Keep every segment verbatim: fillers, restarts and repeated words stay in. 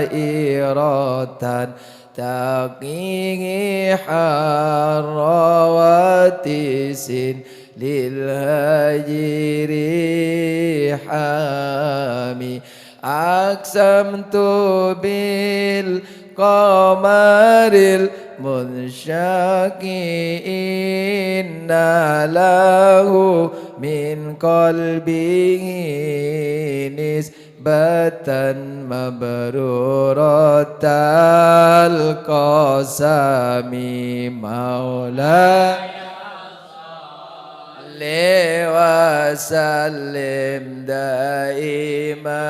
دائرة تقيه حر واتس للهجر حامي. أقسمت بالقمر المنشق إن له من قلبه نسبة مبرورة القسم. مولاي صل وسلم دائما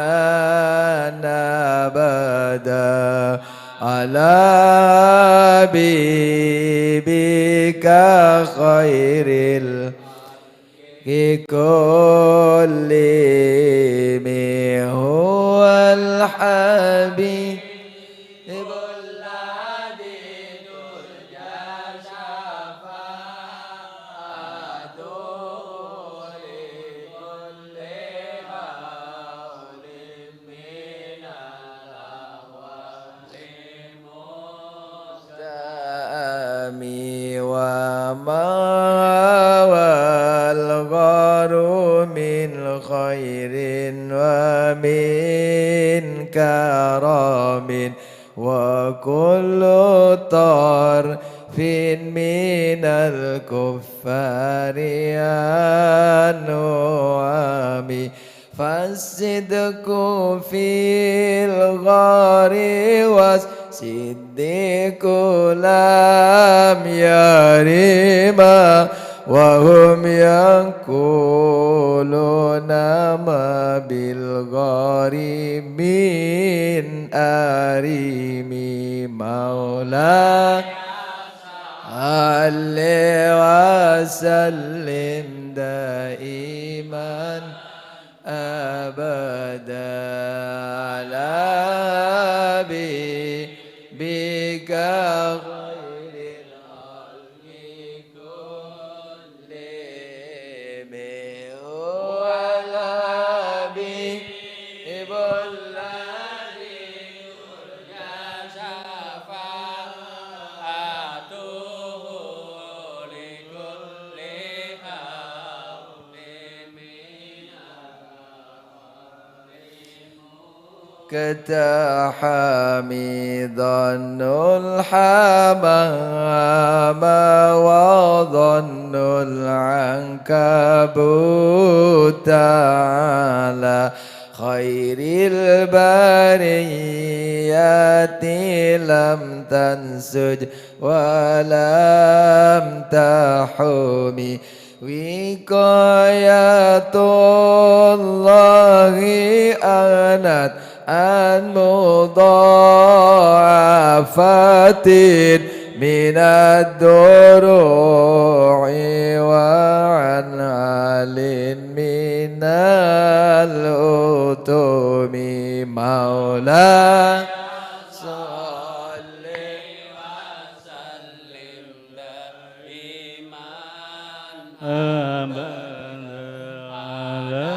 أبدا على حبيبك خير الخلق كلهم. هو الحبيب الذي ترجى شفاعته لكل هول من الأهوال مستقيم. وما هو الغار من خير ومن كرم وكل طرف من الكفار أنعم. فالصدق في الغار والصديق لم يرما، وهم يقولون ما بالغار من أرم. مولاي صل وسلم دائما أبدا على حبيبك خير الخلق كلهم. هو الحبيب الذي ترجى شفاعته لكل هول من الأهوال مقتحم. ظن الحمام وظن العنكبوت على خير البرية لم تنسج ولم تحم. وقاية الله أغنت عن مضاعفات من الدروع وعن عال من الأتم. مولاي صل وسلم دائما أبدا على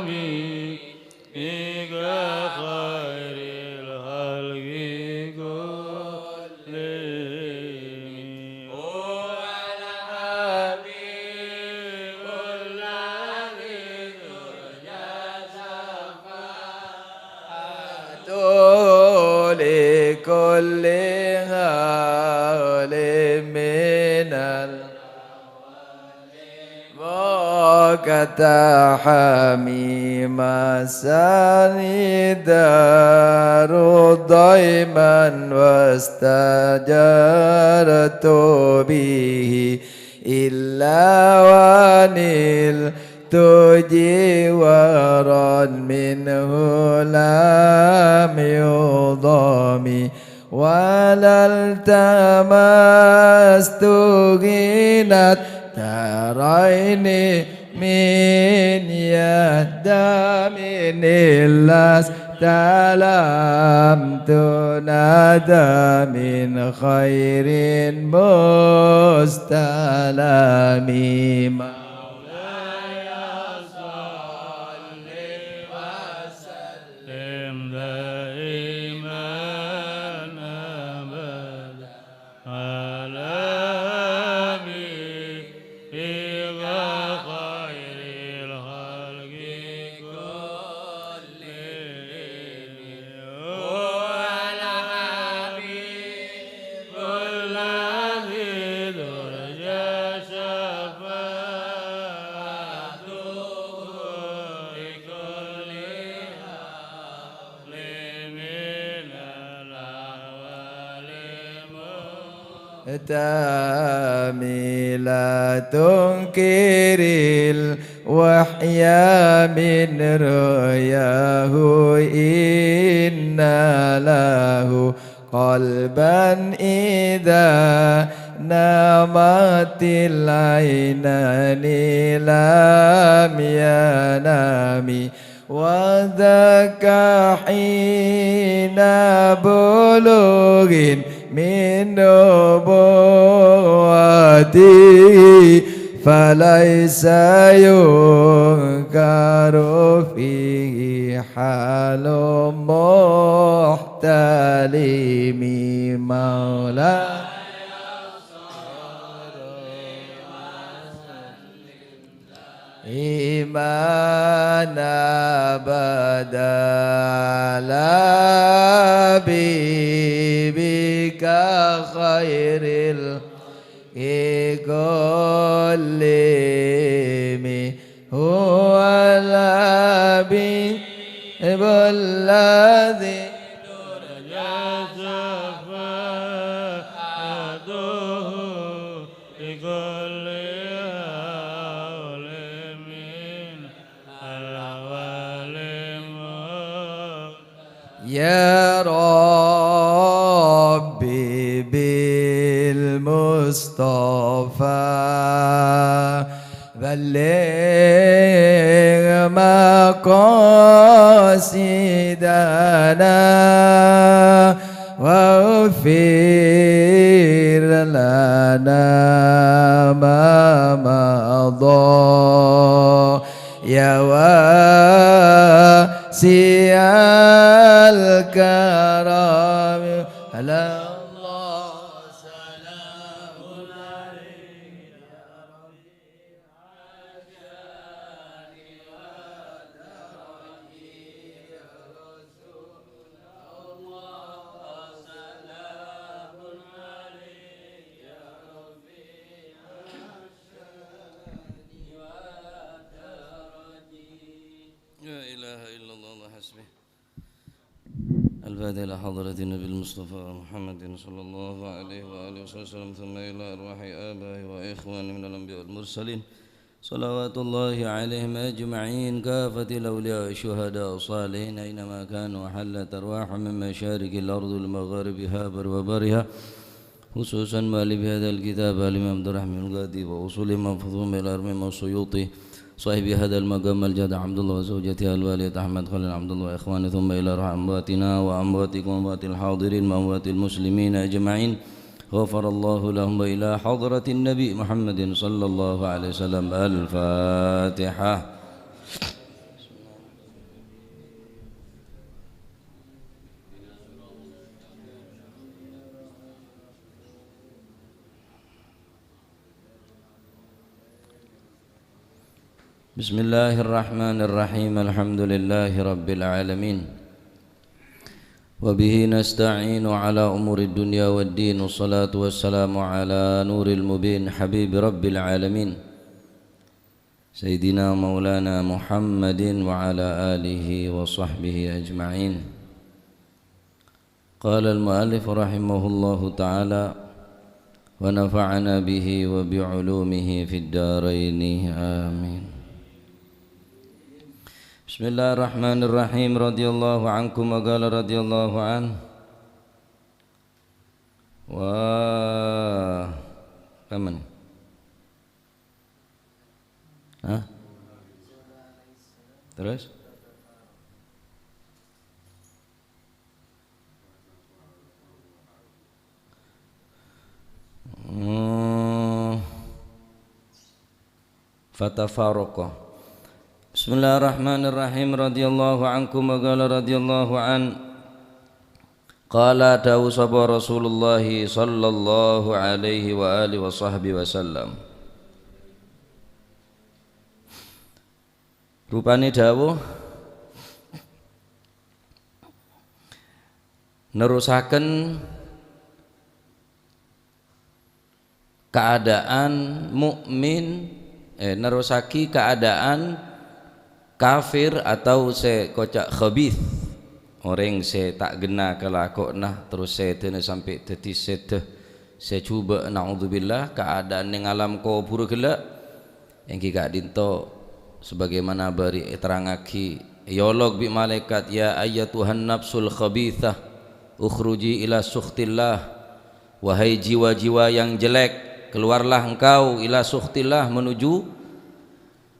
حبيبك خير الخلق كلهم. هو الحبيب الذي ترجى شفاعته لكل هول من الأهوال مقتحم. مسني الدهر ضيما واستجرت به إلا ونلت جوارا منه لم يضم. ولا التمست غنى الدارين من يدام إلا استلمت ندى من خير مستلم. مولاي صل وسلم دائما تامي لا تنكر الوحي من رؤياه، إن له قلبا إذا نامت العينان لم ينام، وذاك حين بلوغ من نبوته، فليس ينكر فيه حال محتلم. مولاي إيمان أبدا على حبيبك خير الخلق كلهم، هو الحبيب الذي ترجى شفاعته لكل هول من الأوالم. يا رب بالمصطفى بلغ مقاصدنا واغفر لنا ما مضى يا واسع الكرم. على الله سلام عليك. لا إله إلا الله، الله حسبي. الفاتحة إلى حضرة النبي المصطفى محمد صلى الله عليه وآله وصحبه وسلم، ثم إلى أرواح آبائه وإخوانه من الأنبياء والمرسلين، صلوات الله عليهم أجمعين، كافة الأولياء والشهداء والصالحين أينما كانوا، وحلت أرواحهم من مشارق الأرض لمغاربها برها وبحرها، خصوصا مؤلف هذا الكتاب الإمام عبد الرحمن القاضي وأصوله محفوظهم إلى الإمام السيوطي صاحب هذا المقام الجد عبد الله وزوجته الوالية أحمد خليل عبد الله وإخوانه، ثم إلى أرواح أمواتنا وأمواتكم وأموات الحاضرين وأموات المسلمين أجمعين. غفر الله لهم وإلى حضرة النبي محمد صلى الله عليه وسلم. الفاتحة. بسم الله الرحمن الرحيم. الحمد لله رب العالمين. وبه نستعين على أمور الدنيا والدين. والصلاة والسلام على نور المبين حبيب رب العالمين سيدنا مولانا محمد وعلى آله وصحبه أجمعين. قال المؤلف رحمه الله تعالى، ونفعنا به وبعلومه في الدارين، آمين. بسم الله الرحمن الرحيم. رضي الله عنكم، وقال رضي الله عنه. Wah, kapan? Hah? Terus? Hmm. Fatafaraqa. Bismillahirrahmanirrahim. Radhiyallahu ankum wa qala radhiyallahu an. Qala, dawuh sapa Rasulullah sallallahu alaihi wa alihi wa sahbihi wasallam. Rupane dawuh nerusaken keadaan mukmin, eh, nerrosagi keadaan kafir atau sè koca' khabith, orèng sè ta' ghenna kalakowanna, terros sèdhâna sampè' dhâddhi sèdhâ, Sè jhubâ', naudzubillah, kaadaan neng alam kobhurrâ ghellâ', èngghi ka'dinto, sebagaimana bâri' èterrangngaghi, èolok bi' malaèkat, "Ya ayyatuhan nafsul khabithah, ukhruji ila sukhtillah." Wahai jiwa-jiwa yang jelek, keluarlah engkau ila sukhtillah, menuju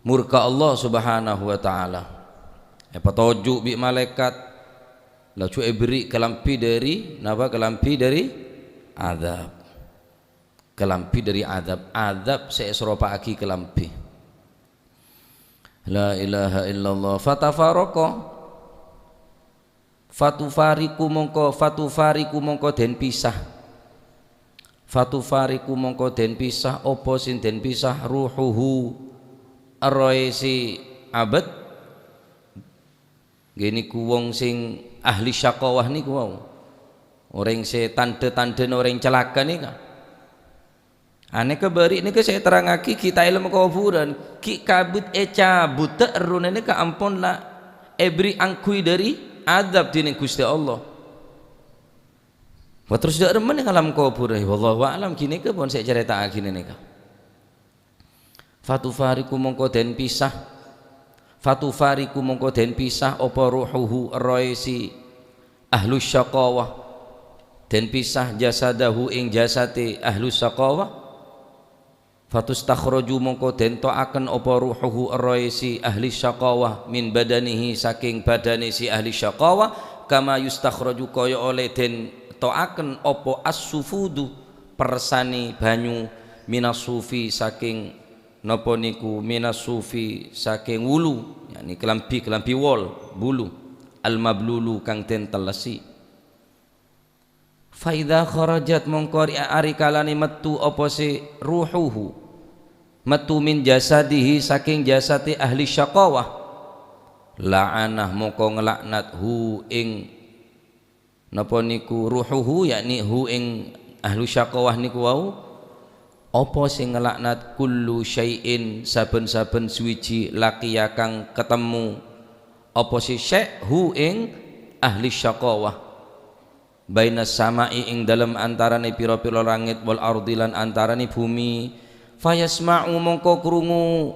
murka Allah Subhanahu wa Ta'ala. Èpatoju' bi' malaèkat, laju èberri' kalambhi dhâri, napa, kalambhi dhâri adzab. Kalambhi dhâri adzab, adzab sè èsaropa'aghi kalambhi. La ilaha illallah. Fatafaraqa. Fatufariqu mongko, fatufariqu mongko den pisah. Fatufariqu mongko den pisah, apa sing den pisah, ruhuhu, errohè si abet. Ngghi niku wong sing ahli syaqawah niku wau. Orèng sè tandhâ-tandhâna orèng calaka nèka. Anèka bâri' nèka sè èterrangngaghi ghi' ta' èlem kobhurân, ghi' kabit ècabut, errohna nèka ampon la èberri' angghuy dhâri adzab dhinèng Ghustè Allah. Wah, terros dhâ' remma neng alam kobhurrâ, wallahu a'lam, ghânèka pon sè ècarèta'aghi nèka. Fatufariqu mongko den pisah. Fatufariqu mongko den pisah apa ruhuhu, errohè si ahlu syaqawah. Den pisah jasadahu ing jasadè ahlu syaqawah. Fatustakhraju mongko den to'aken apa ruhuhu, errohè si ahli syaqawah, min badanihi, saking badanè si ahli syaqawah, kama yustakhraju, kaya olè den to'aken apa as-sufudu, persanè banyu, minas sufi, saking napa niku, minas sufi, saking wulu, yakni kalambhi-kalambhi wol, bulu, al-mablulu, kang den tellesè. Fa idza kharajat, mongko ri-, ari kalane mettu apa se ruhuhu, mettu min jasadihi, saking jasade ahli syaqawah, la'anah, mongko nglaknat hu ing, napa niku, ruhuhu, yakni hu ing ahlu syaqawah niku wau, apa se nglaknat kullu syai'in, saben-saben suwiji laqiya kang ketemmo, apa se syai' hu ing ahli syaqawah. Bainas sama'i, ing dalem antarane pira-pira langit, wal ardi, lan antarane bumi. Fayasma'u, mongko krungu,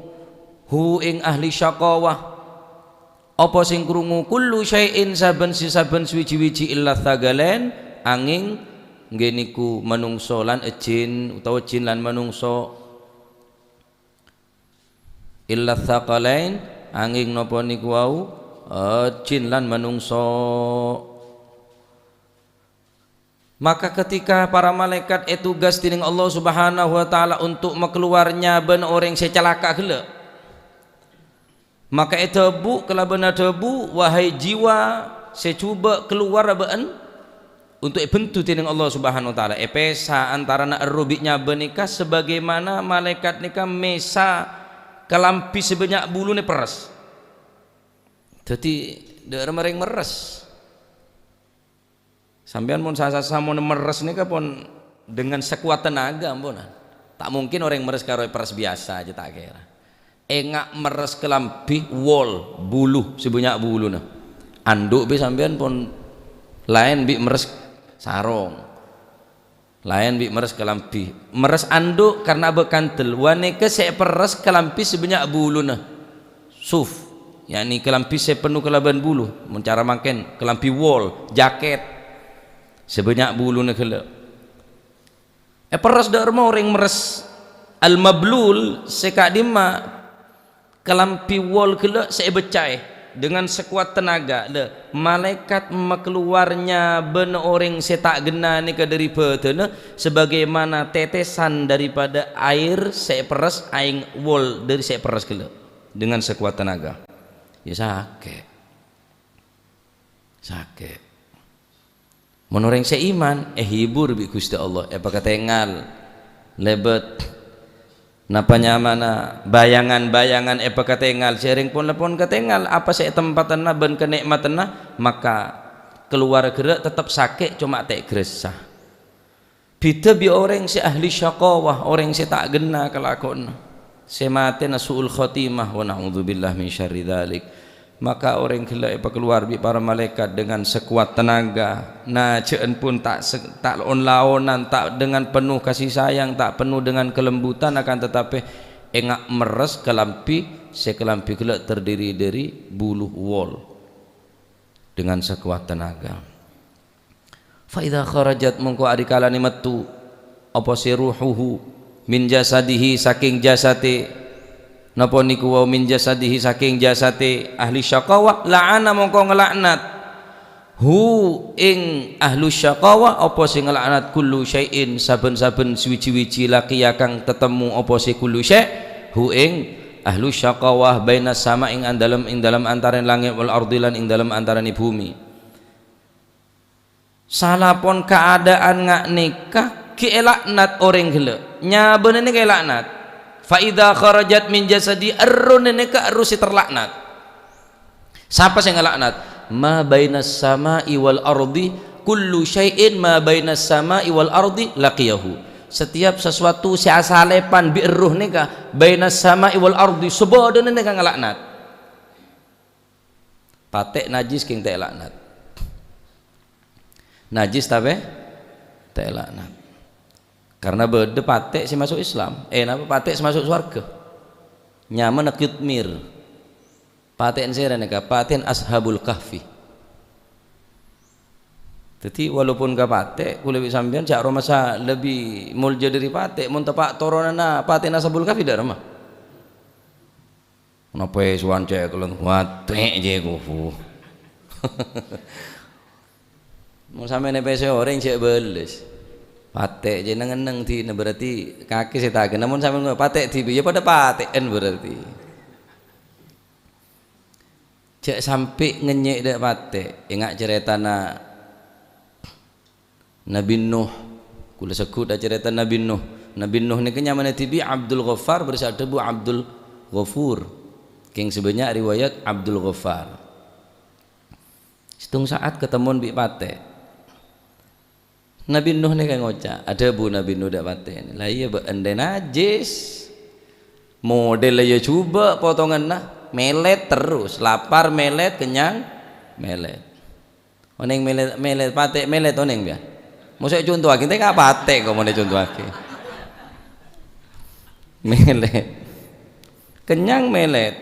hu ing ahli syaqawah. Apa sing krungu? Kullu syai'in, saben si-, saben suwiji-wiji, illa tsaqalain, anging nggih niku manungsa lan jin, utawa jin lan manungsa. Illa tsaqalain, anging napa niku wau, eh, jin lan manungsa. Maka ketika para malaikat etugas dening Allah Subhanahu wa Ta'ala untuk makeluar nyaban oreng se calaka gella', maka edhabu kalaban adhabu, "Wahai jiwa se juba keluar ba'en," untuk ebendu dening Allah Subhanahu wa Ta'ala, epesa antarana erru bi' nyaban neka sebagaimana malaikat neka mesa kalambi se bannya' bulune peres. Daddi, dha' remma reng meres. Sampeyan mon sa-, sa-, sampun meres nèka pon dengan sekuat tenaga, ampon. Ta' mungkin orèng meres karo peres biyasa aja, ta' kèra. Enga' meres kalambhi wol, bulu, sè bannya' buluna. Andhu' bi' sampeyan pon laèn bi' meres sarong. Laèn bi' meres kalambhi. Meres andhu' karna abâ' kandel. Wa nèka sè peres kalambhi sè bannya' buluna. Suf, yakni kalambhi sè penno kalabân bulu, mon cara mangkèn, kalambhi wol, jaket, sè bannya' buluna ghellâ'. Èperres dâ' remma orèng meres al-mablul sè ka'dimma kalambhi wol ghellâ' sè èbecca'è dengan sekuat tenaga. Lha, malaikat makeluar nyabâna orèng sè ta' ghenna nèka dâri bâdânna, sebagaimana tetesan daripada air sè èperres aèng wol dâri sè èperres ghellâ'. Dengan sekuat tenaga. Ya, sakè'. Sakè'. Mon orèng sè iman, èhibur bi' Ghustè Allah, èpakatengal. Lèbât napa nyamana bayangan-bayangan èpakatengal, sèrèng pon-lapon katengal apa sè ètempatenna bân kanè'matenna, maka kalowar ghellâ' teptep sakè', coma ta' gressa. Bhidhâ bi' orèng sè ahli syaqawah, orèng sè ta' ghenna kalakowanna, sè matèna su'ul khatimah, wa na'udzubillah min syarri dzalik. Maka orèng ghellâ' èpakalowar bi' para malaèkat dengan sekuat tenaga. Nah, jhâ'ân pon ta' se-, ta' on-laonan, ta' dengan penuh kasih sayang, ta' penuh dengan kelembutan, akan tetapi enga' merres kalambhi sè kalambhi ghellâ' terdiri dari bulu wol dengan sekuat tenaga. Fa idza kharajat, mongko arikalane mettu apa sè ruhuhu min jasadihi, saking jasate, napa niku wau, min jasadihi, saking jasate ahli syaqawah, la'ana, mongko ngelaknat. Hu, ing ahlu syaqawah, apa sè ngelaknat kullu syai'in, saben-saben suwi-wiji laqiya kang tetemmo apa sè kullu syai', hu ing ahlu syaqawah, baina sama, ing andalem, ing dalem antarane langit, wal ardi, lan ing dalem antarane bumi. Salapon kaadaan nga' nèka ghi' èlaknat orèng ghellâ'. Nyabâna nèka èlaknat. Fa idza kharajat min jasadi, errohna nèka erroh sè terlaknat. Sapa sè ngalaknat? Ma bainas sama'i wal ardi, kullu syai'in ma bainas sama'i wal ardi laqiyahu. Setiap sesuatu sè asalèpan bi' erroh nèka, bainas sama'i wal ardi, sabâdâna nèka ngalaknat. Patè' najis kèng ta' èlaknat. Najis tapè ta' èlaknat. Karena bâdâ patè' sè maso' Islam. Eh, napa, patè' sè maso' sowarghâ. Nyamana Qitmir. Patè'en sèra nèka, patè'en Ashabul Kahfi. Dhâddhi, walaupun ka patè', kulâ bi' sampèyan jhâ' aromasa lebbi molja dhâri patè', mon teppa' toronanna patè'en Ashabul Kahfi dâ' remma. Napa è sowan cè' kelon, watè' jè kubu. Mon sampèyan èpèssè orèng jhâ' bâles. Patè' jè neng-enneng dina, berarti kakè sè tagâna. Mon sampèyan patè' dhibi', ya padâ patè'en berarti. Jhâ' sampè' ngènyè' dâ' patè'. Enga' carètana Nabi Nuh. Kulâ segghut acarèta Nabi Nuh. Nabi Nuh nèka nyamana dhibi' Abdul Ghaffar, bârâs adhâbu Abdul Ghafur. Kèng sè bânnya' riwayat Abdul Ghaffar. Sèttong sa'at katemmon bi' patè'. Nabi Nuh nèka ngoca', adhâbu Nabi Nuh dâ' patè', "La iyâ, bâ' endhâ najis. Model la iyâ jhubâ' potonganna, mèlèt terros, lapar mèlèt, kennyang mèlèt." Onèng mèlèt, mèlèt, patè' mèlèt onèng, yâ? Mosok èconto'aghi, ènte ka patè' kok mon èconto'aghi. Mèlèt. Kennyang mèlèt.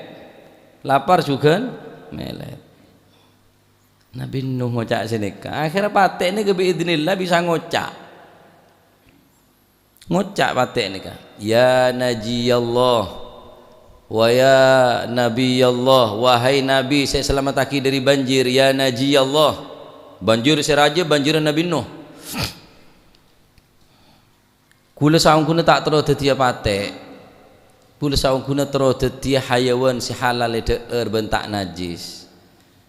Lapar jhughân mèlèt. Nabi Nuh ngoca' sanèka. Akhèrra patè' nèka bi'idznillah bisa ngoca'. Ngoca' patè' nèka, "Ya Najiyallah, wa ya Nabiyallah, wahai Nabi sè èsalamettaghi dhâri banjir, ya Najiyallah." Banjir sè rajâ, banjirra Nabi Nuh. Kulâ saongghuna ta' terro dhâddhiyâ patè'. Kulâ saongghuna terro dhâddhiyâ hayawan sè halal èdhâ'âr bân ta' najis.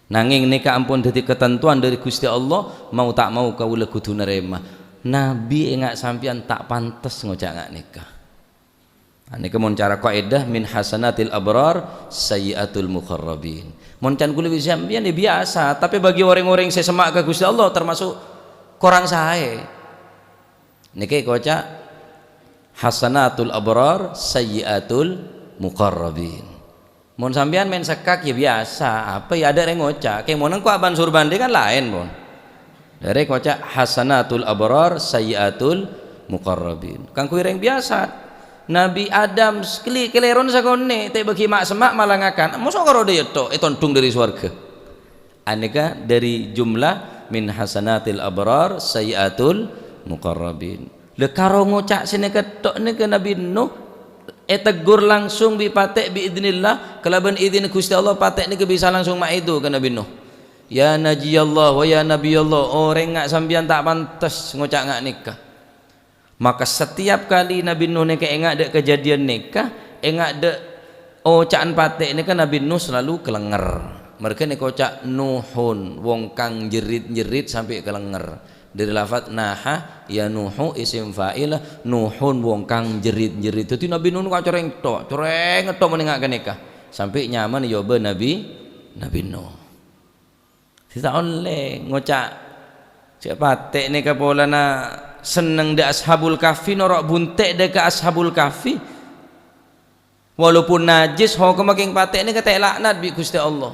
Nangèng nèka ampon dhâddhi katantowan dhâri Ghustè Allah, mau ta' mau kaulâ kodhu narèma. Nabi enga' sampèyan ta' pantes ngoca' nga' nèka. Nah, nèka mon cara kaidah, "Min hasanatil abrar, sayyi'atul muqarrabin." Mon can kulâ bi' sampèyan, ya biyasa, tapè bagi orèng-orèng sè semma' ka Ghustè Allah, termasuk korang saè. Nèka èkoca' hasanatul abrar, sayyi'atul muqarrabin. Mon sampèyan maèn sekkak, ya biyasa, apa ya adâ' rèng ngoca'. Kèng mon engko' abân sur bhândhi kan laèn, pon. Dhâri koca' hasanatul abrar, sayyi'atul muqarrabin. Kaangghuy rèng biyasa. Nabi Adam sakali kalèron sakonè', ta' bâgi ma'-, semma' mala ngakan. Mosok karo dhâ' iyâ tok, ètondhung dhâri sowarghâ. Anèka dhâri jumlah min hasanatil abrar, sayyi'atul muqarrabin. Lha, karo ngoca' sanèka tok nèka Nabi Nuh èteggur langsung bi' patè' bi'idznillah, kalabân idin Ghustè Allah, patè' nèka bisa langsung ma'idhu ka Nabi Nuh. "Ya Najiyallah wa ya Nabiyallah, orèng nga' sampèyan ta' pantes ngoca' nga' nèka." Maka setiap kali Nabi Nuh nèka enga' dâ' kajhâdhiyân nèka, enga' dâ' oca'an patè' nèka, Nabi Nuh selalu kalènger. Marghâ nèka oca' Nuhun, wong kang jerit-jerit sampè' kalènger. Dhâri lafat naha, ya Nuhu, isim fa'il, Nuhun, wong kang jerit-jerit. Dhâddhi Nabi Nuh nèka corèng tok, corèng tok mon enga' ka nèka. Sampè' nyamana èobâ Nabi, Nabi Nuh. Sè ta' ollè ngoca', "Jhâ' patè' nèka polana senneng dâ' Ashabul Kahfi, noro' bunte' dâ' ka Ashabul Kahfi." Walaupun najis, hokomma kèng patè' nèka ta' èlaknat bi' Ghustè Allah.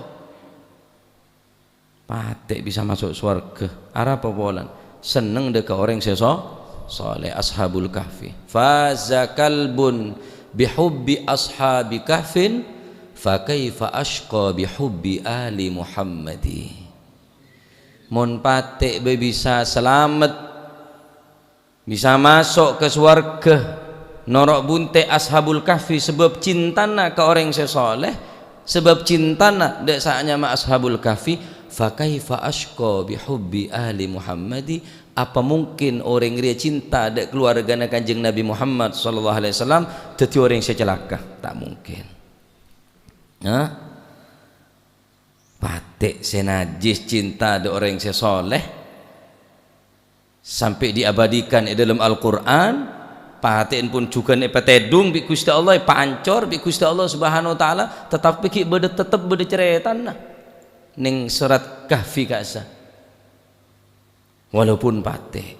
Patè' bisa maso' sowarghâ. Arapa polana? Senneng dâ' ka orèng sè so-, soleh, Ashabul Kahfi. "Faza kalbun bihubbi ashabi kahfin, fa kaifa ashqa bihubbi ali Muhammadi." Mon patè' bhâi bisa salamet, bisa maso' ka sowarghâ, noro' bunte' Ashabul Kahfi sabâb cintana ka orèng sè soleh, sabâb cintana dâ' sè anyama Ashabul Kahfi, "Fa kaifa ashqa bi hubbi ali Muhammadi?" Apa mungkin orèng rèya cinta dâ' kalowargana Kanjeng Nabi Muhammad sallallahu alaihi wasallam dâddhi orèng sè calaka? Ta' mungkin. Hah? Patè' sè najis cinta dâ' orèng sè soleh, sampè' diabadikan è dâlem Al-Qur'an, patè'en pon jhughân èpatèdung bi' Ghustè Allah, èpaancor bi' Ghustè Allah Subhanahu wa Ta'ala, tetapi ghi' bâdâ, tetep bâdâ carètana neng sorat Kahfi ka'issa'. Walaupun patè',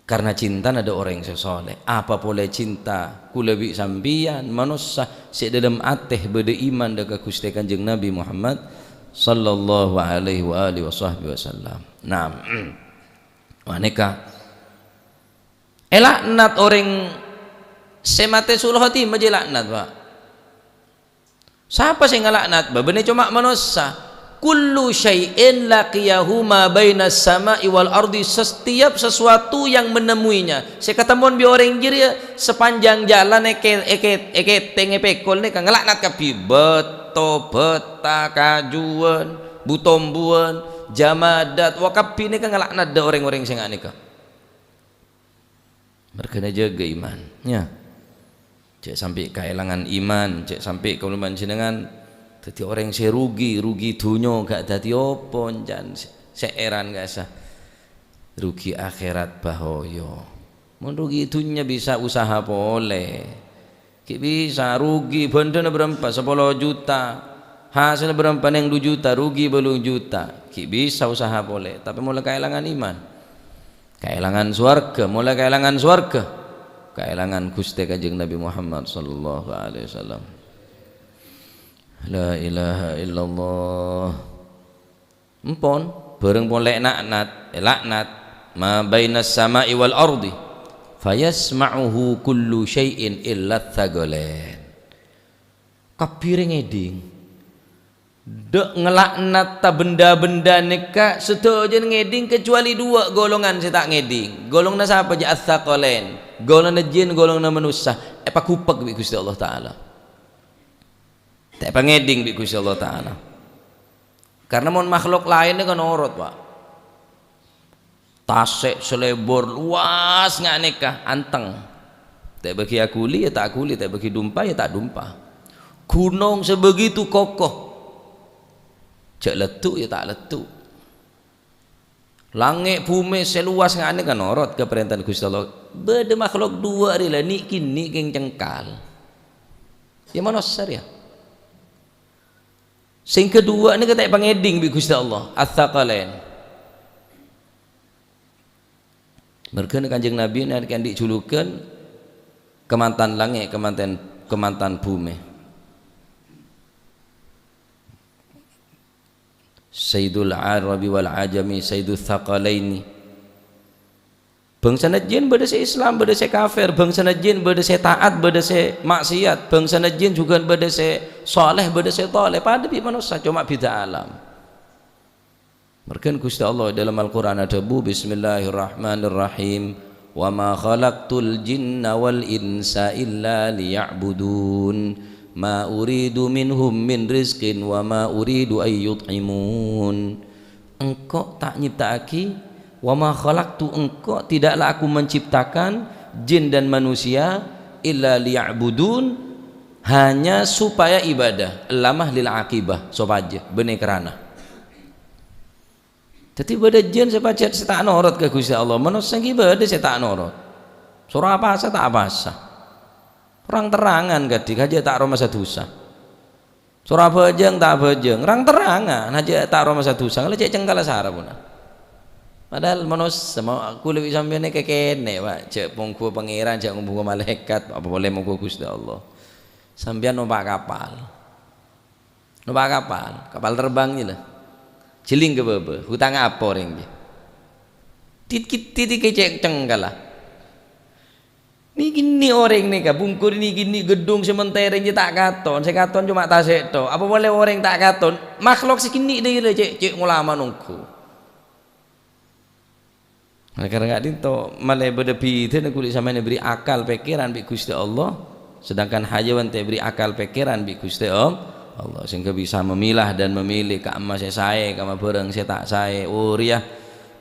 karna cintana dâ' orèng sè soleh. Apa polè cinta kaulâ bi' sampèyan, manossa sè dâlem atè bâdâ iman dâ' ka Ghustè Kanjeng Nabi Muhammad sallallahu alaihi wa alihi wasahbihi wasallam. Naam. Panèka èlaknat orèng sè matè su'ul khotimah, jhâ' laknat, Pak. Sapa sè ngalaknat? Bâbâna coma manossa. "Kullu syai'in laqiyahu ma bainas sama'i wal ardi." Setiap sesuatu yang menemuinya, sè katemmowan bi' orèng jârèya sapanjhâng jhâlân èke-, èke-, èkètèng, èpèkol nèka ngalaknat kabbhi. Bâto, bâta, kajuwân, bu-tombuwân, jamadat, wa kabbhi nèka ngalaknat dâ' orèng-orèng sè nga' nèka. Marghâna jâgâ iman, ya. Jhâ' sampè' kaèlangan iman, jhâ' sampè' kaulâ panjhennengan dâddhi orèng sè rugi, rugi dhunnya ga' dâddhi apa, encan sè, sè èran ka'issa'. Rugi akhèrat bahaya. Mon rugi dhunnya bisa usaha polè. Ghi' bisa rugi bhândhâna bârâmpa, sapolo juta. Hasèlla bârâmpa, neng du juta, rugi bâllung juta. Ghi' bisa usaha polè, tapè molaè kaèlangan iman. Kaèlangan sowarghâ, molaè kaèlangan sowarghâ. Kaèlangan Ghustè Kanjeng Nabi Muhammad sallallahu alaihi wasallam. La ilaha illallah. Empon, bhâreng pon lè' na'nat, èlaknat, ma bainas sama'i wal ardi, fayasma'uhu kullu syai'in illa tsaqalain. Kabbhi rèng ngèdhing. Dâ' ngalaknat ta benda-benda nèka sadhâjâna ngèdhing, kecuali duwâ' golongan sè ta' ngèdhing. Golonganna sapa, jhâ'? Ats-tsaqalain. Golonganna jin, golonganna manossa. Èpaghupèk bi' Ghustè Allah Ta'ala. Ta' èpangèdhing bi' Ghustè Allah Ta'ala. Karna mon makhluk laènna kan norot, Pak. Tasè' sè lebur luas nga' nèka, anteng. Ta' èbâghi aghuli, ya ta' aghuli, ta' èbâghi dumpa, ya ta' dumpa. Ghunong sè begitu kokoh. Jhâ' leddhu', ya ta' leddhu'. Langngè' bhumè sè luas nga' nèka norot ka parèntana Ghustè Allah. Bâdâ makhluk duwâ' rèya la nè'-kènè' kèng cengkal. Ya manossa rèya. Sè kaduwâ' nèka ta' èpangèdhing bi' Ghustè Allah, ats-tsaqalain. Marghâna Kanjeng Nabi nèka andi' julukan kamantan langngè', kamantan, kamantan bhumè. Sayyidul Arabi wal Ajami, Sayyidul Tsaqalaini. Bângsana jin bâdâ sè Islam, bâdâ sè kafir, bângsana jin bâdâ sè taat, bâdâ sè maksiat, bângsana jin jhughân bâdâ sè saleh, bâdâ sè tolè, padâ bi' manossa, coma bhidhâ alam. Marghâna Ghustè Allah è dâlem Al-Qur'an adhâbu, "Bismillahirrahmanirrahim. Wa ma khalaqtul jinna wal insa illa liya'budun. Ma uridu minhum min rizqin wa ma uridu ay yut'imun." Engko' ta' nyipta'aghi, "Wa ma khalaqtu," engko' tidaklah Aku menciptakan jin dan manusia, "illa liya'budun," hanya supaya ibadah, ella ma lil aqibah, sopajâ, bânnè krana. Dhâddhi bâdâ jin sè pajhât sè ta' norot ka Ghustè Allah, manossa ghi' bâdâ sè ta' norot. Soro apasa ta' apasa. Rang-terrangan kadhi, hajâ ta' aromasa dhusa. Soro abhâjâng ta' abhâjâng, rang-terrangan, hajâ ta' aromasa dhusa, ngala cè' cengkalla sara pona. Padahal manossa, ma-, kaulâ bi' sampèyan nèka kènè', Pak, jhâ' mongghuwâ Pangèran, jhâ' mongghuwâ malaèkat, apa polè mongghuwâ Ghustè Allah. Sampèyan nompa' kapal. Nompa' kapal, kapal terbang jiyâ la. Jhelling ka bâbâ, hutang apa orèng jâ? Tit-, tit-, tit-, kècèk cengkala. Nè'-kènè' orèng nèka, bungkur nè'-kènè' ghedhung sè mentèrèng jâ ta' katon, sè katon coma tasè' tok. Apa polè orèng ta' katon, makhlok sè kènè' dhâri cè', cè' ngolama nongghu. Oleh karena ka'dinto, malè bâdâ bhidhâna kulâ sampèyan èberri' akal pèkkèran bi' Ghustè Allah, sedangkan hayawan ta' èberri' akal pèkkèran bi' Ghustè All-, Allah, sehingga bisa memilah dan memilih ka'emma sè saè, ka'emma bhârâng sè ta' saè. Oh, rèya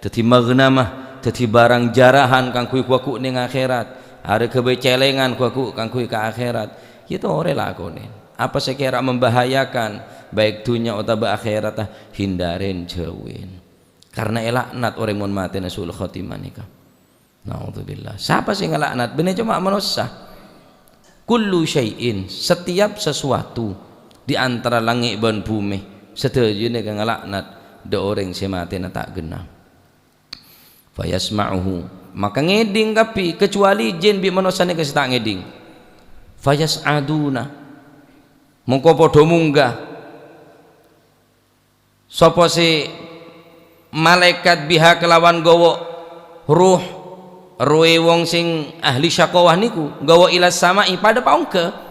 dhâddhi maghnamah, dhâddhi barang jarahan kaangghuy ghu-lagghu' neng akhèrat, arè ghâbây cèlèngan ghu-lagghu' kaangghuy ka akhèrat. Iyâ torè lakonè. Apa sè kèra membahayakan, baik dhunnya otabâ akhèrat, ah, hindarè, jhâuwi. Karna èlaknat orèng mon matèna su'ul khotimah nèka. Naudzubillah. Sapa sè ngalaknat? Bânnè coma manossa. Kullu syai'in, setiap sesuatu di antara langngè' bân bhumè, sadhâjâna nèka ngalaknat dhâ' orèng sè matèna ta' ghenna. Fayasma'uhu, maka ngèdhing kabbhi, kecuali jin bi' manossa nèka sè ta' ngèdhing. Fayas'aduna, mongko padhâ mongghâ. Sapa sè malaèkat biha kalawan ghawa' ruh, ruhè wong sè ahli syaqawah nèko, ghawa' ila sama'i, padhâ paongghâ.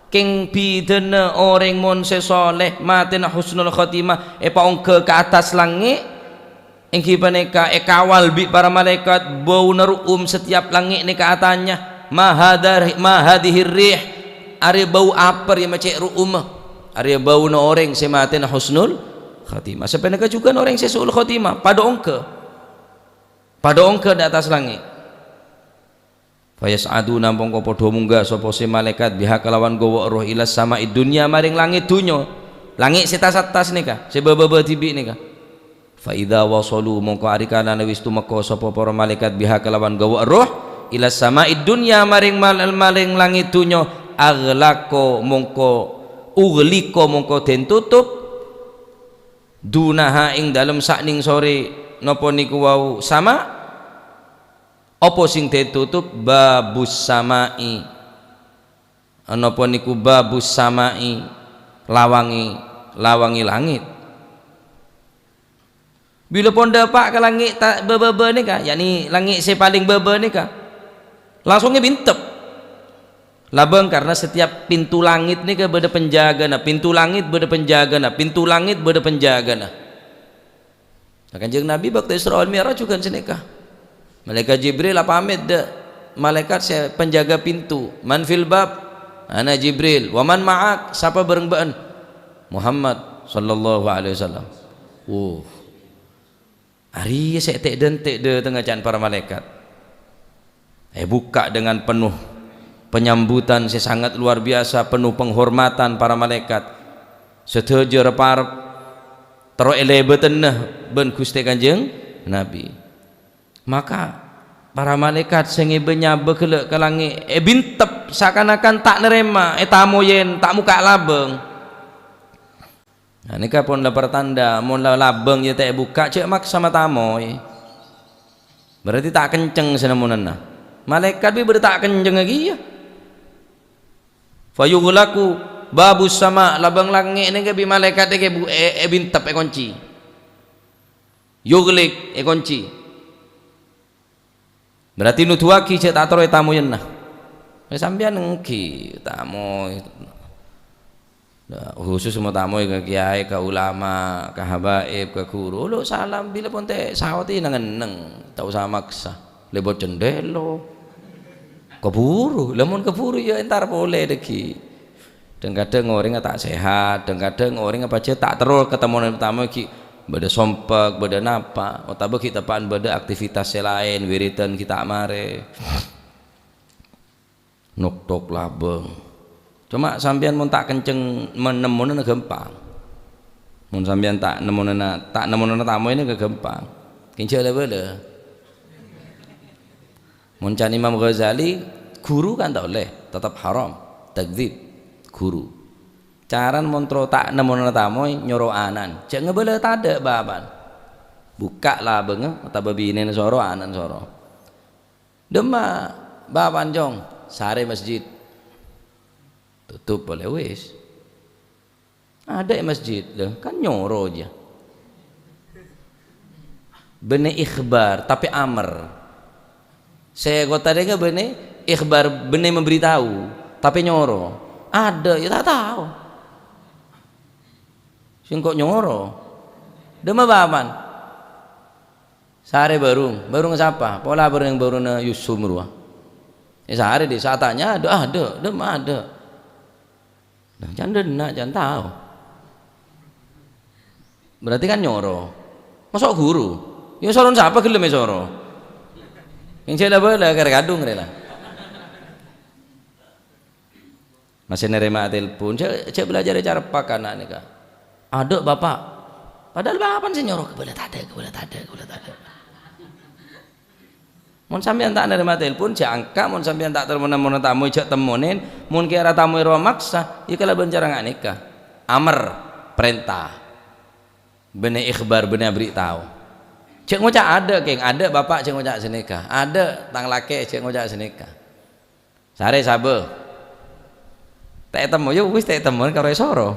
Kèng bhidhâna orèng mon sè soleh, matèna husnul khotimah, èpaongghâ ka attas langngè', èngghi panèka èkawal bi' para malaèkat, bâuna ru'um setiap langngè' nèka atanya, "Ma hadar-, ma hadhihir rih?" Arèya bâu apa rèya ma' cè' ru'umma? Arèya bâuna orèng sè matèna husnul khotimah. Sapanèka jhughân orèng sè su'ul khotimah, padhâ ongghâ. Padhâ ongghâ dâ' attas langngè'. Fayas'aduna, mongko padhâ mongghâ sapa sè malaèkat biha kalawan ghawa' ruh ila sama'id dunya, marèng langngè' dhunnya. Langngè' sè tas-attas nèka, sè bâ-bâbâ dhibi' nèka. Fa idza wasalu, mongko arikanana wis tumeka sapa para malaèkat biha kalawan ghawa' ruh, ila sama'id dunya, marèng mal-, marèng langngè' dhunnya, aghlaqa, mongko, ughliqa, mongko den tutup, dunaha, ing dalem sa'nèng sore napa niku wau sama', apa sing den tutup, babus sama'i, napa niku babus sama'i, lawangè, lawangè langngè'. Bilâ pon dâpa' ka langngè' ta-, bâ-bâbâ nèka, yakni langngè' sè palèng bâbâ nèka, langsung èbintep. Labâng, karena setiap pintu langngè' nèka bâdâ penjagana, pintu langngè' bâdâ penjagana, pintu langngè' bâdâ penjagana. Nah, Kanjeng Nabi bâkto Isra wal Mi'raj jhughân sanèka. Malaèkat Jibril apamèt dâ' malaèkat sè penjaga pintu, "Man fil bab?" "Ana Jibril." "Wa man ma'ak?" "Sapa bhâreng bâ'ân?" "Muhammad sallallahu alaihi wasallam." Wuh. Arèya sè ètè'-dântè' dâtengnga ca'na para malaèkat. Èbukka' dengan penuh penyambutan sè sangat luar biasa, penuh penghormatan para malaèkat. Sadhâjâ rep-arep terro èlèbâdhâna bân Ghustè Kanjeng Nabi. Maka para malaèkat sè ngèbâ nyabâ ghellâ' ka langngè' èbintep, sakan-akan ta' narèma ètamoyè, ta' mokka' labâng. Nah, nèka pon la pertanda, mon la labâng ya ta' èbukka', jhâ' maksa matamoy. Berarti ta' kenceng sè nemmonana. Malaèkat bi' bâdâ ta' kenceng kèya. Fayughlaqu babus sama, labâng langngè' nèka bi' malaèkat nèka bu-, è-, èbintep, èkonci. Yughliq, èkonci. Berarti nuduwâghi jhâ' ta' terro ètamoyana. Sampèyan èngghi tamoy. Nah, khusus motamoy ka kiyaè, ka ulama, ka habaib, ka ghuru. Lo salam bilâ pon ta' saoti neng-enneng, ta' osa maksa. Lèbât cendhèla. Kabhuru, lamon kabhuru ya entar polè dhâggi'. Dhâng-kadhâng orèngnga ta' sehat, dhâng-kadhâng orèngnga pajhât ta' terro katemmo neng tamoy ghi' bâdâ sompek, bâdâ napa, otabâ ghi' teppa'an bâdâ aktivitas sè laèn, wiridan ghi' ta' marè. Noktok labâng. Coma sampèyan mon ta' kenceng men-, nemmonana ghâmpang. Mon sampèyan ta' nemmonana, ta' nemmonana tamoy nèka ghâmpang. Kèng jhâ' la-bâlâ. Mon can Imam Ghazali, ghuru kan ta' ollè, tetep haram, takdzib, ghuru. Carana mon terro ta' nemmonana tamoy, nyoro ana'na, "Jhâ' ngabâlâ tadâ', Bapa'na." Bukka' labângnga, otabâ binèna soro, ana'na soro. "Dâmma, Bapa'na, Cong?" "Sarè masjid." Tutup polè, wis. Adâ' è masjid, lho, kan nyoro jiyâ. Bânnè ikhbar, tapè amr. Sè kotadhângnga bânnè ikhbar, bânnè memberitahu, tapè nyoro. Adâ', ya ta' tao. Sèngko' nyoro. Dâmma bâ'na? Sarè bârung, bârung sapa? Pola bârung, bârungnga Yusuf rowa. Ya sarè dhi', sè atanya, adâ', adâ', dâmma adâ'. Nah, can dâ' enna', can tao. Berarti kan nyoro. Maso' ghuru? Ya soron sapa ghellem èsoro? Yang cè' la bâlâ, kar kadung rè la. Masih narèma telepon, cè', cè' belajar cara pakana nèka. Adâ', Bapak. Padahal bapa'na sè nyoro, "Kabâlâ tadâ', kabâlâ tadâ', kabâlâ tadâ'." Mon sampèyan ta' narèma telepon, jhâ' angka, mon sampèyan ta' terro mon-, mon tamoy, jhâ' temmonè, mon kèra tamoy rowa maksa, ya kalabân cara nga' nèka. Amr, parènta. Bânnè ikhbar, bânnè aberri' tao. Jhâ' ngoca' adâ', Kèng, adâ' Bapak jhâ' ngoca' sanèka. Adâ' tang lakè' jhâ' ngoca' sanèka. Sarè sabâ. Ta' ètemmo, ya wis ta' ètemmo, karo èsoro.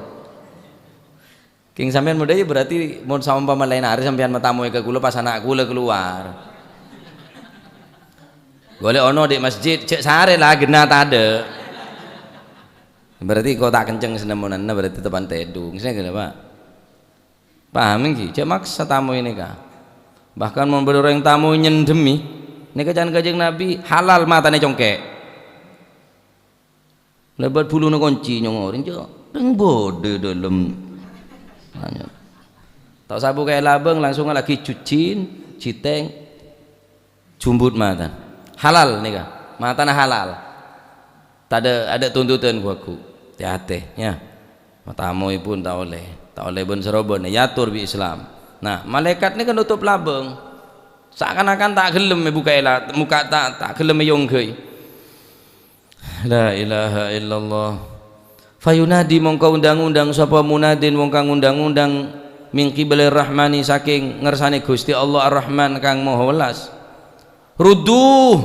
Kèng sampèyan modâ, ya berarti mon saompama laèn arè sampèyan matamoy ka kaulâ pas ana' kaulâ kalowar. Golè' ono dhi' masjid, jhâ' sarè la ghenna tadâ'. Berarti ko' ta' kenceng sè nemmonanna, berarti tepan tèdung. Sè ghenna, Pak. Paham ènggi? Jhâ' maksa tamoy nèka. Bahkan mon bâdâ orèng tamoy nyendhemmi, nèka can Kanjeng Nabi halal matana congkè'. Lèbât buluna konci nyongorin, jhâ' rèng bâdâ dâlem. Ta' sabuk è labâng, langsung lagi cucin, citèng, jumbut mata. Halal nèka, matana halal. Tadâ', adâ' tuntutan ghu-lagghu. Tè-atè, ya. Matamoy pon ta' ollè, ta' ollè bân-sarobân, èator bi' Islam. Nah, malaèkat nèka notop labâng. Sakan-akan ta' ghellem èbuka'è la-, muka ta', ta' ghellem èyongghâi. La ilaha illallah. Fayunadi, mongko undang-undang sapa munadin wong kang ngundang-undang min qibalir Rahmani, saking ngersane Gusti Allah Ar-Rahman kang Maha Welas. Ruddu,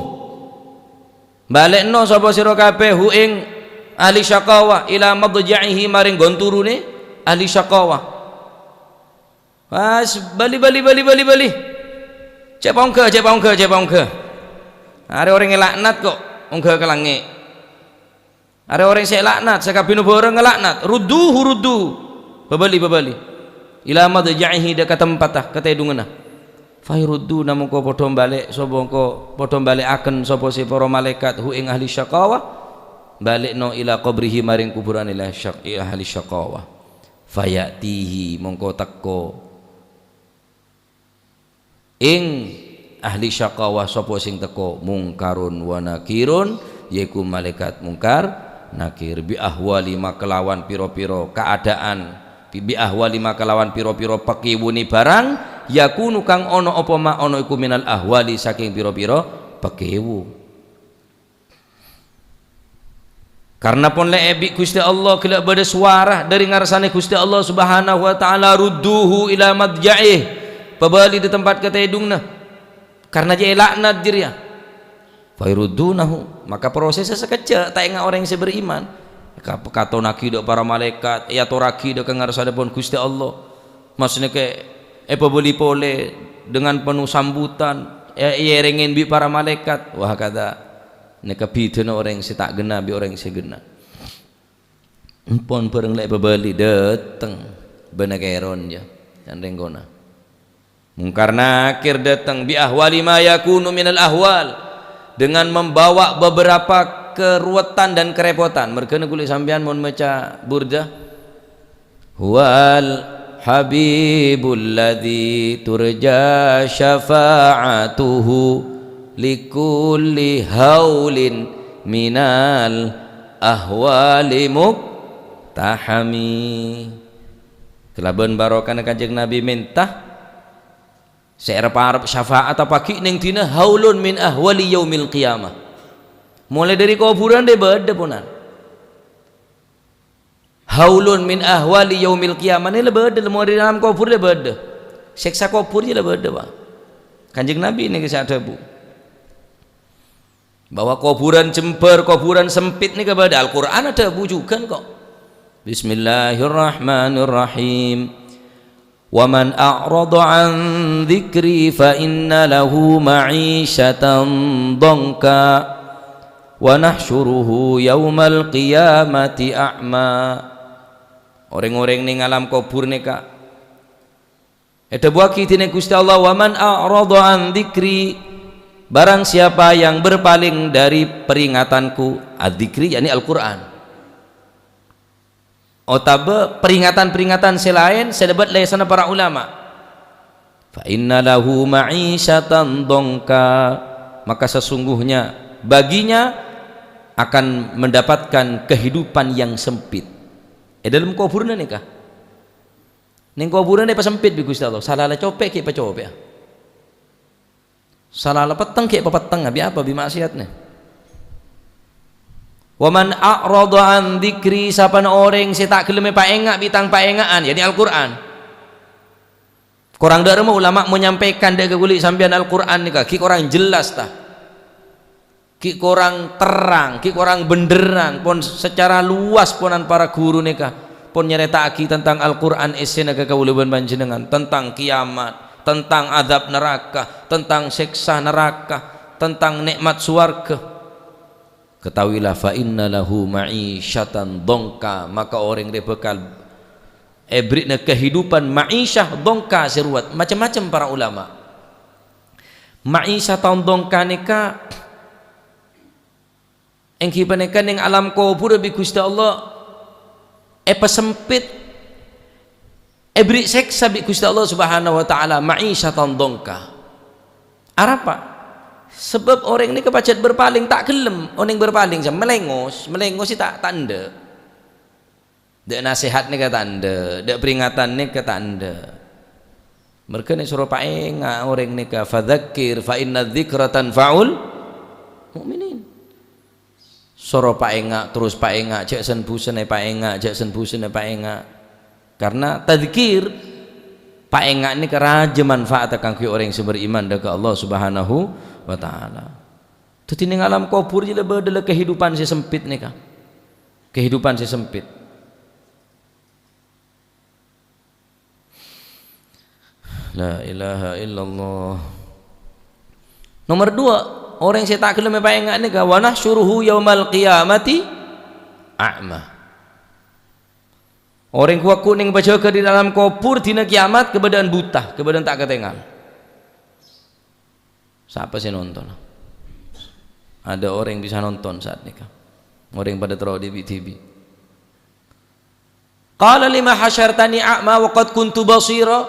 balekno sapa sira kabeh hu ing ahli syaqawa ila madja'ihi, maring nggon turune ahli syaqawa. Pas, bali, bali, bali, bali, bali. Cè' paongghâ, cè' paongghâ, cè' paongghâ. Arè orèng èlaknat kok, ongghâ ka langngè'. Arè orèng sè èlaknat, sakabinna bhârâng ngalaknat. Rudduhu, rudduhu. Bâbâli, bâbâli. Ila madja'ihi, dâ' ka tempatta, ka tèdunganna. Fayrudduna, mongko padha mbalè-, sapa mongko padha mbalè'aken sapa sè para malaèkat, hu ing ahli syaqawa. Balekno ila qabrihi, maring kuburan ila syaq-, ahli syaqawa. Faya'tihi, mongko teka ing ahli syaqawa sapa sing teka, Mungkarun wa Nakirun, yaiku malaèkat Mungkar, Nakir, bi ahwali ma, kelawan pira-pira kaadaan, bi ahwali ma, kelawan pira-pira pakèwune barang, yakunu kang ana apa ma ana iku minal ahwali saking pira-pira pakèwu. Karna pon lè' èbi' Gusti Allah, ghellâ' bâdâ sowara dâri ngarsane Gusti Allah Subhanahu wa Ta'ala, "Rudduhu ila madja'ih." Pabâli dâ' tempat katèdunganna. Karna jâ' èlaknat jârèya. Fayruddunahu. Maka prosesnya sakejjhâ', ta' enga' orèng sè beriman. Ka-, katonnagi dâ' para malaèkat, èatorragi dâ' ka ngarsanèpon Gusti Allah. Maksudnya kayak èpabâli polè dengan penuh sambutan, è-, èèrèngè bi' para malaèkat. Wah, kata. Nèka bhidhâna orèng sè ta' ghenna bi' orèng sè ghenna. Empon bhâreng lè' pabâli dâteng, bâna kèron, yâ, can rèng kona. Mungkar Nakir dâteng, bi ahwali ma yakunu minal ahwal, dengan membawa beberapa keruwetan dan kerepotan. Mergâna kulâ sampèyan mon maca Burdah, "Huwal habibul ladzi turja syafa'atuhu likulli haulin minal ahwali muktahami." Kalabân barokana Kanjeng Nabi mènta, sè arep-arep syafaat apa ghi' neng dina haulun min ahwali yaumil qiyamah. Molaè dâri kobhurân dâ' bâdâ, ponan. Haulun min ahwali yaumil qiyamah, nè la bâdâ, la molaè dâri alam kobhur la bâdâ. Sèksa kobhur jâ la bâdâ, Pak. Kanjeng Nabi nèka sè adhâbu. Bahwa kobhurân jembhâr, kobhurân sempit nèka bâdâ. Al-Qur'an adhâbu jhughân kok. Bismillahirrahmanirrahim. "Wa man a'rada an dzikri fa inna lahu ma'isyatan dhanka, wa nahsyuruhu yaumal qiyamati a'ma." Orèng-orèng neng alam kobhur nèka èdhâbuwâghi dhinèng Ghustè Allah, "Wa man a'rada an dzikri," barang siapa yang berpaling dari peringatanku, adzikri, yakni Al-Qur'an, otabâ peringatan-peringatan sè laèn sè lèbât lèsanna para ulama, "fa inna lahu ma'isyatan dhanka," maka sesungguhnya baginya akan mendapatkan kehidupan yang sempit. È dhâlem kobhurrâ nèka. Neng kobhurrâ èpasempit bi' Ghustè Allah. Sala la copè' ghi' pacopè'a. Sala la petteng ghi' papettengnga, bi' apa? Bi' ma'siyatna. "Wa man a'rada an dzikri," sapana orèng sè ta' ghellem èpaènga' bi' tang paènga'an, yakni Al-Qur'an. Korang dâ' remma ulama menyampaikan dâ' ka kaulâ sampèyan Al-Qur'an nèka ghi' korang jelas, ta? Ghi' korang terrang, ghi' korang bhendherrang, pon secara luas ponan para ghuru nèka, pon nyarèta'aghi tentang Al-Qur'an èssèna ka kaulâ bân panjhennengngan, tentang kiamat, tentang adzab naraka, tentang sèksa naraka, tentang nè'mat sowarghâ. Ketahuilah, "Fa inna lahu ma'isyatan dhanka," maka orèng rè bhâkal èbherri'na kehidupan ma'isyah dhanka sè ruwet, macem-macem para ulama. Ma'isyatan dhanka nèka èngghi panèka neng alam kobhurrâ bi' Ghustè Allah èpasempit, èbherri' sèksa bi' Ghustè Allah Subhanahu wa Ta'ala, ma'isyatan dhanka. Arapa? Sabâb orèng nèka pajhât berpaling, ta' ghellem onèng berpaling, sa-, malèngos, malèngos sè ta', ta' endâ'. Dâ' nasèhat nèka ta' endâ', dâ' peringatan nèka ta' endâ'. Marghâna soro paènga' orèng nèka, "Fadzakir fa inna dzikra tanfa'ul mu'minin." Soro paènga', terros paènga', jhâ' sen-bhusen èpaènga', jhâ' sen-bhusen èpaènga'. Karna tadzkir, paènga' nèka rajâ manfaatta kaangghuy orèng sè beriman dâ' ka Allah Subhanahu wa Ta'ala. Dhâddhi, neng alam kobhur jâ la bâdâ la kehidupan sè sempit nèka. Kehidupan sè sempit. La ilaha illallah. Nomer duwâ', orèng sè ta' ghellem èpaènga' nèka, "Wa nahsyuruhu yaumal qiyamati a'ma." Orèng ghu-, ghu-, neng pajhâghâ è dâlem kobhur dina kiamat kabâdâ'ân buta, kabâdâ'ân ta' katèngal. Sapa sè nonton? Ada orang bisa nonton saat nèka. Orèng padâ terro dhibi'-dhibi'. "Qala lima hasyartani a'ma wa qad kuntu basira?"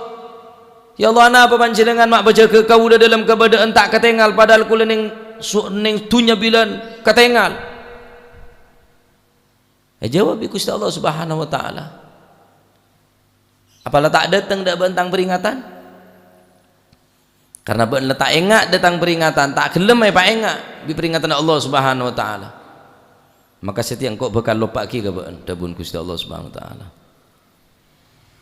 "Ya Allah, anapa Panjhennengngan ma' pajhâghâ kaulâ dâlem kabâdâ'ân ta' katèngal, padahal kaulâ neng su-, neng dhunnya bilân katèngal?" Èjâwâb bi' Ghustè Allah Subhanahu wa Ta'ala, "Apa la ta' dâteng dâ' bâ'ân tang peringatan? Karna bâ'ân la ta' enga' dâ' tang peringatan, ta' ghellem èpaènga' bi' peringatanna Allah Subhanahu wa Ta'ala. Maka satèya engko' bhâkal loppa'aghi ka bâ'ân," dhâbuna Ghustè Allah Subhanahu wa Ta'ala.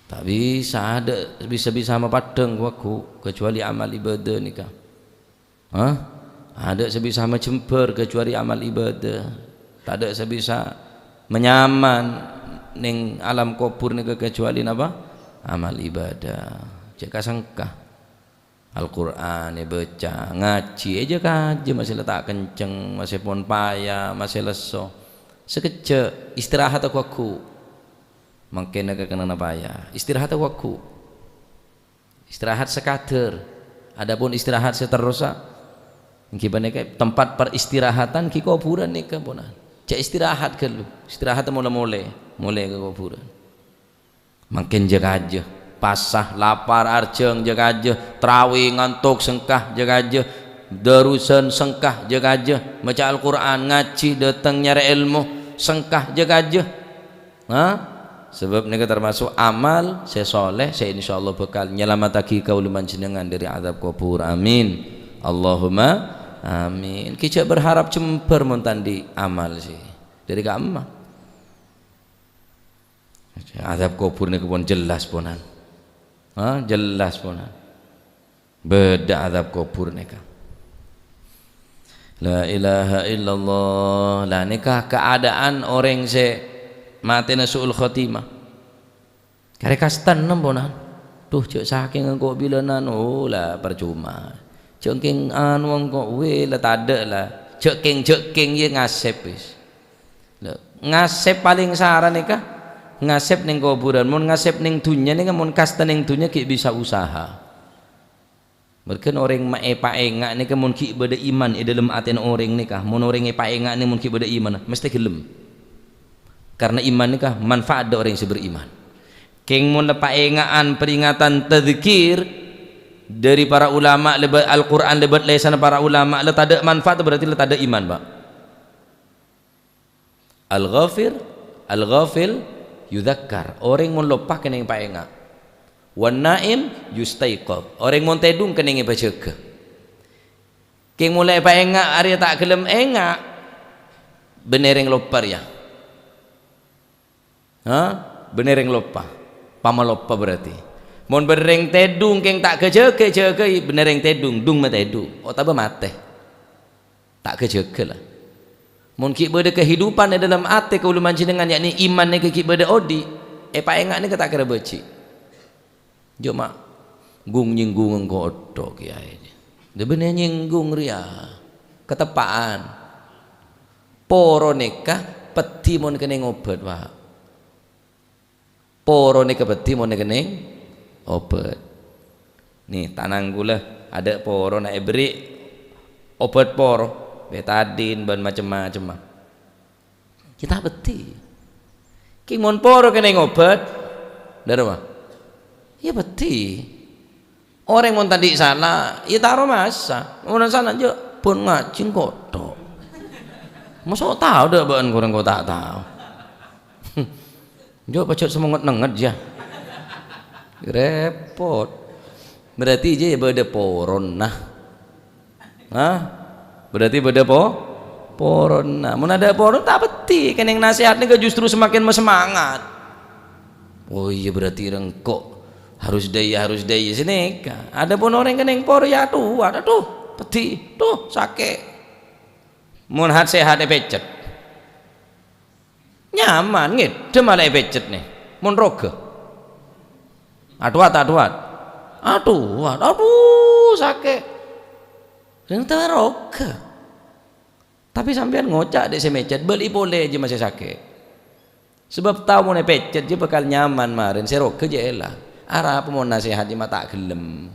Ta' bisa, adâ' bisa-bisa mapaddhâng, ghu-, kacuali amal ibadah nèka. Hah? Adâ' sè bisa majembhâr kacuali amal ibadah. Tadâ' sè bisa manyaman neng alam kobhur nèka kacuali napa? Amal ibadah. Cè' ka-sengka. Al-Qur'an èbâca, ngajhi, èjâ-kajâ masè la ta' kenceng, masè pon paya, masè lesso. Sakejjhâ' istirahat ghu-, ghu-. Mangkèn nèka kennengnganna paya. Istirahat ghu-, ghu-. Istirahat sakadâr. Adapun istirahat sè terrosa, èngghi panèka tempat peristirahatan ghi' kobhurân nèka, ponan. Jhâ' istirahat ghâllu. Istirahat molè-molè, molè ka kobhurân. Mangkèn jhâ-kajâ. Pasa, lapar, arjhâng, jhâ-kajâ. Trawèh, ngantok, sengka, jhâ-kajâ. Darusan, sengka, jhâ-kajâ. Maca Al-Qur'an, ngajhi, dâteng nyarè èlmo, sengka, jhâ-kajâ. Ha? Sabâb nèka tamaso' amal sè soleh sè insyaallah bhâkal nyalamettaghi kaulâ panjhennengngan dâri adzab kobhur. Amin. Allahumma amin. Ghi' jhâ' berharap jembhâr mon ta' andi' amal sè dâri ka'imma. Adzab kobhur nèka pon jelas ponan. Ha? Jelas ponan. Bâdâ adzab kobhur nèka. La ilaha illallah. La nèka kaadaan orèng sè matèna su'ul khotimah. Karè kastenna, ponan. Dhu, jhâ' sakèng engko' bilânan, oh, la parcoma. Jhâ' kèng anu engko', wè, la tadâ' la. Jhâ' kèng, jhâ' kèng, yâ ngasèp, wis. Lho, ngasèp palèng sara nèka, ngasèp neng kobhurân. Mon ngasèp neng dhunnya nèka, mon kasta neng dhunnya ghi' bisa usaha. Merghân orèng ma-, èpaènga' nèka mon ghi' bâdâ iman è dâlem atèna orèng nèka, mon orèng èpaènga' nè mon ghi' bâdâ iman, mestè ghellem. Karna iman nèka manfaat dâ' orèng sè beriman. Kèng mon la paènga'an, peringatan, tadzkir dâri para ulama, lèbât Al-Qur'an, lèbât lèsanna para ulama, la tadâ' manfaat, berarti la tadâ' iman, Pak. Al-ghafir, al-ghafil yudzakkar. Orèng mon loppa kennèng èpaènga'. Wan naim yustaiqadz. Orèng mon tèdung kennèng èpajâgâ. Kèng mon la èpaènga' arèya ta' ghellem ènga', bânnè rèng loppa rèya. Ha? Bânnè rèng loppa. Pamaloppa berarti. Mon bânnè rèng tèdung kèng ta' èjâgâ-jâgâi, bânnè rèng tèdung, dung matèdung. Otabâ matè. Ta' èjâgâ la. Mon ghi' bâdâ kehidupan è dâlem atè kaulâ panjhennengngan, yakni iman nèka ghi' bâdâ odi', èpaènga' nèka ta' kèra bâji'. Coma gung-nyènggung engko' tok, Kèyaè. Dhâ bânnè nyènggung rèya. Kateppa'an. Poro nèka peddhi mon kennèng obât, Pak. Poro nèka peddhi mon kennèng obât. Nè, tanang kaulâ, adâ' porona èberri' obât poro, betadin bân macem-macemma. Kita peddhi. Kèng mon poro kennèng obât, dhâ' roma? Iyâ peddhi. Orèng mon ta' andi' sala, iyâ ta' aromasa. Mon sala, jhâ' bân ngajhi engko' tok. Masa' tao dâ' bâ'ân korang ko ta' tao. Jhâ' pajhât semonget-nenget, yâ. Repot. Berarti jâ' bâdâ porona. Hah? Berarti bâdâ po-, porona. Mon adâ' poron, ta' peddhi. Kennèng nasèhat nèka justru semakin semangat. Oh iyâ, berarti engko' harus dâiyâ, harus dâiyâ, sanèka. Adapun orèng kennèng poro, yâ, adhu, adhu, peddhi, adhu, sakè'. Mon hat-sèhat èpècet. Nyaman, ngèdhâ malah èpècet nè. Mon roghâ. Adhuwât, adhuwât. Adhuwât, adhu, sakè'. Rèng ta' roghâ. Tapè sampèyan ngoca' dâ' sè mècet, "Bâli polè jâ masè sakè'." Sabâb tao mon èpècet jâ bhâkal nyaman marèn, sè roghâ jâ èlang. Arapa mon nasèhat jâ ma' ta' ghellem.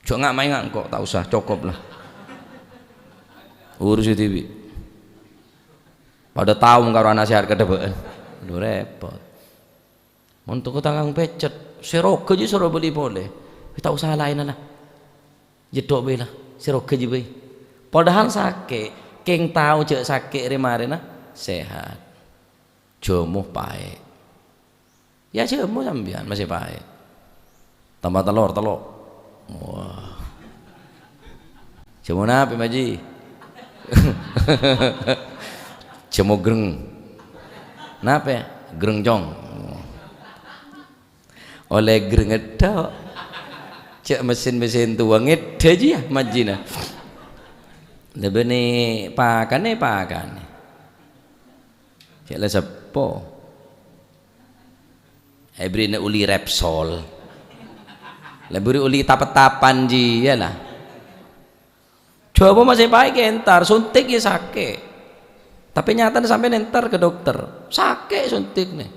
Jhâ' nga'-maènga' engko', ta' osa, cokop la. Urus dhibi'. Padâ tao mon karo nasèhat kadhâbâ'ân. Aduh, repot. Mon toko tangang pècet, sè roghâ jâ soro bâli polè. Ta' osa laènna la. Jhâ' tho' bhâi la, sè roghâ jâ bhâi. Padahal sakè', kèng tao jâ' sakè' rè-marèna sèhat. Jhâmo paè'. Yâ jhâmo sampèyan masè paè'. Tamba tello', tello'. Wah. Jhâmo napè, Maji? Jhâmo greng. Napè? Greng cong. Ollè greng èdhâ'. Jhâ' mesin-mesin towa ngèdhâ jiyâ majina. Lè bânnè pakanè, pakanè. Jhâ' la seppo. Èbherri'na uli Repsol. Lè bherri' uli tap-tapan jiyâ la. Jhâmo masè paè' kè entar, suntik yâ sakè'. Tapè nyatana sampèyan entar ka dokter, sakè' suntik nè.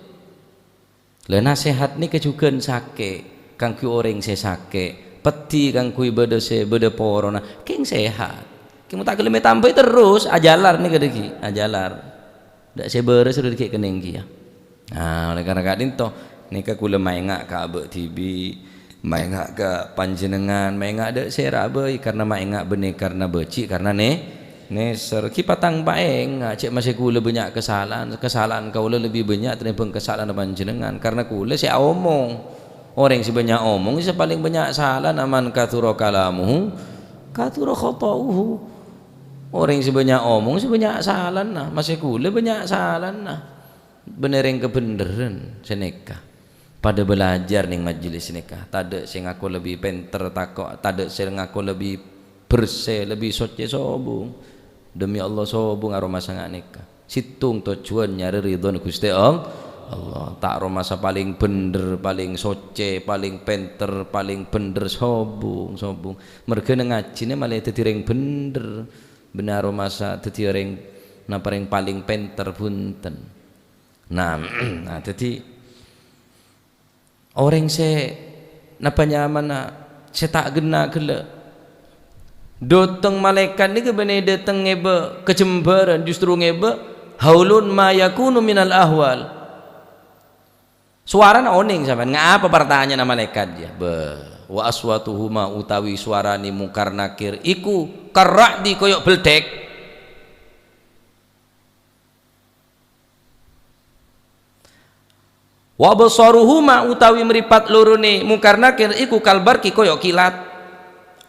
Lha nasèhat nèka jhughân sakè', kaangghuy orèng sè sakè', peddhi kaangghuy bâdâ sè bâdâ porona, kèng sèhat. Kèng mon ta' ghellem ètambâi terros, ajhâlâr nèka dhâggi', ajhâlâr. Dâ' sè bârâs rowa dhâggi' kennèng kèya. Nah, oleh karena ka'dinto, nèka kaulâ maènga' ka abâ' dhibi', maènga' ka panjhennengngan, maènga' dâ' sèra bhâi, karna maènga' bânnè karna bâji', karna nè-, nèser. Ghi patang paènga', cè' masè kaulâ bânnya' kasala'an, kasala'an kaulâ lebbi bânnya' tènèmbhâng kasala'anna panjhennengngan, karna kaulâ sè aomong. Orèng sè bânnya' omong sè palèng bânnya' salana, "Man katsura kalamuhu, katsura khata'uhu." Orèng sè bânnya' omong sè bânnya' salana, masè kaulâ bânnya' salana. Bânnè rèng kabhendherrân sè nèka. Padâ bâlâjâr neng majelis nèka. Tadâ' sè ngako lebbi pènter tako', tadâ' sè ngako lebbi bersè, lebbi soccè sobung. Demi Allah, sobung aromasa nga' nèka. Sèttong tojjhuwân nyarè ridhona Ghustè Allah. Allah, ta' aromasa palèng bhendher, palèng soccè, palèng pènter, palèng bhendher, sobung, sobung. Merghâna ngajhina malè dhâddhi rèng bhendher. Bân aromasa dhâddhi rèng, napa rèng palèng pènter, bhunten. Nah, nah, dhâddhi orèng sè napa nyamana sè ta' ghenna ghellâ'. Dâteng malaèkat nèka bânnè dâteng ngèbâ kajembhârân, justru ngèbâ haulun ma yakunu minal ahwal. Sowarana onèng sampèyan, ngapa partanya'anna malaèkat, ya? Bâh, wa aswatuhuma utawi sowarana Mungkar Nakir iku karra'di koyo bledhek. Wa absaruhuma utawi mripat lorone Mungkar Nakir iku kal barqi koyo kilat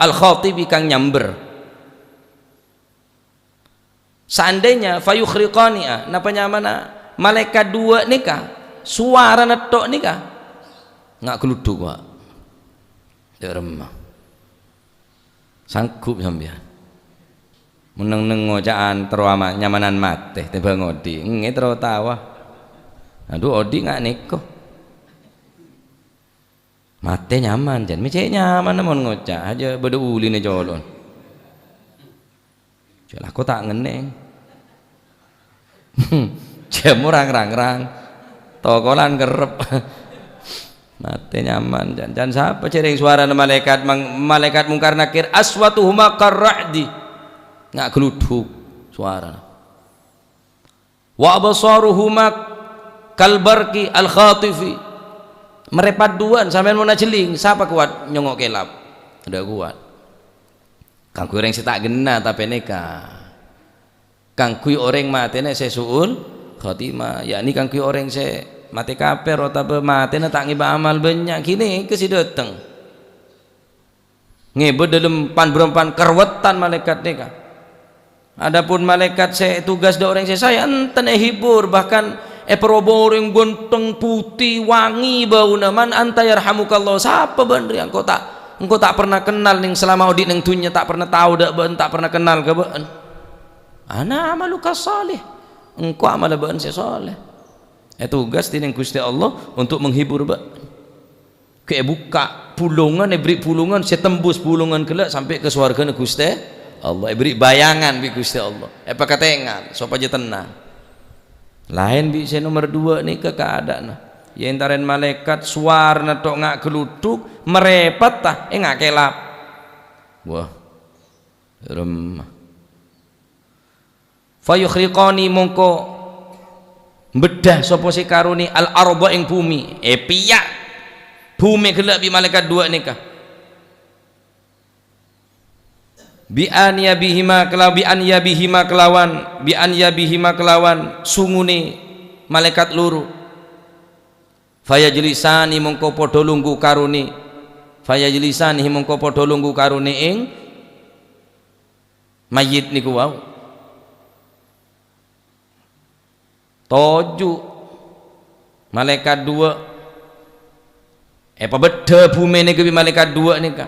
al khatibi kang nyamber. Seandainya fayukhriqani, a, napa nyamana malaèkat duwâ' nèka, sowarana tok nèka, nga' gluddhuk, Pak. Dâ' remma. Sanggup sampèyan? Mon neng-enneng ngoca'an terro ama-, nyamanan matè, tèmbhâng odi'. Engè terro tawa. Adhu, odi' nga' nèko. Matè nyaman, jân. Mè' cè' nyamanna mon ngoca', ajâ bâdâ ulina colo'na. Jâ' lako ta' ngennèng. Jâ' morang rang-rang. Tokolan kerrep. Matè nyaman, jân. Jân sapa jârèng sowarana malaèkat mang-, malaèkat Mungkar Nakir, aswatuhuma karra'di. Nga' gluddhuk sowarana. Wa absaruhuma kal barqi al khatifi. Marèpat duwâ'ân, sampèyan mon ajhelling, sapa kowat nyongngo' kèlap? Tadâ' kowat. Kaangghuy orèng sè ta' ghenna, tapè nèka kaangghuy orèng matèna sè su'ul khotimah, yakni kaangghuy orèng sè matè kafir otabâ matèna ta' ngèbâ amal bânnya', ghânèka sè dâteng. Ngèbâ dâlem pan-bârâmpan karwettan malaèkat nèka. Adapun malaèkat sè ètugas dâ' orèng sè saè, enten èhibur, bahkan èparobâ orèng ghânteng, putè, wangi bâuna, "Man anta yarhamukallah, sapa bâ'na rèya? Engko' ta', engko' ta' pernah kennal neng salama odi' neng dhunnya, ta' pernah tao dâ' bâ'na, ta' pernah kennal ka bâ'na. Ana amaluka shalih, engko' amalla bâ'na sè shaleh. Ètugas dhineng Ghustè Allah untuk menghibur bâ'na." Ghi' èbukka' bulungan, èberri' bulungan sè tembus bulungan ghellâ' sampè' ka sowarghâna Ghustè Allah, èberri' bayangan bi' Ghustè Allah, èpakatengal sopajâ tennang. Laèn bi' sè nomer duwâ' nèka kaadâ'ânna. Yâ èntarèn malaèkat sowarana tok nga' gluddhuk, marèpot, ta, ènga' kèlap. Wah, remma. Fayukhriqani, mongko beddhâ sapa sè karone al-ardha ing bhumè, èpèya' bhumè ghellâ' bi' malaèkat duwâ' nèka. Bi anyabihima kelaw-, bi anyabihima kelawan, bi anyabihima kelawan sungune malaèkat loro. Fayajlisani mongko padha lunggu karone, fayajlisani mongko padha lunggu karone ing mayyit niku wau. Toju' malaèkat duwâ', èpabeddhâ bhumè nèka bi' malaèkat duwâ' nèka.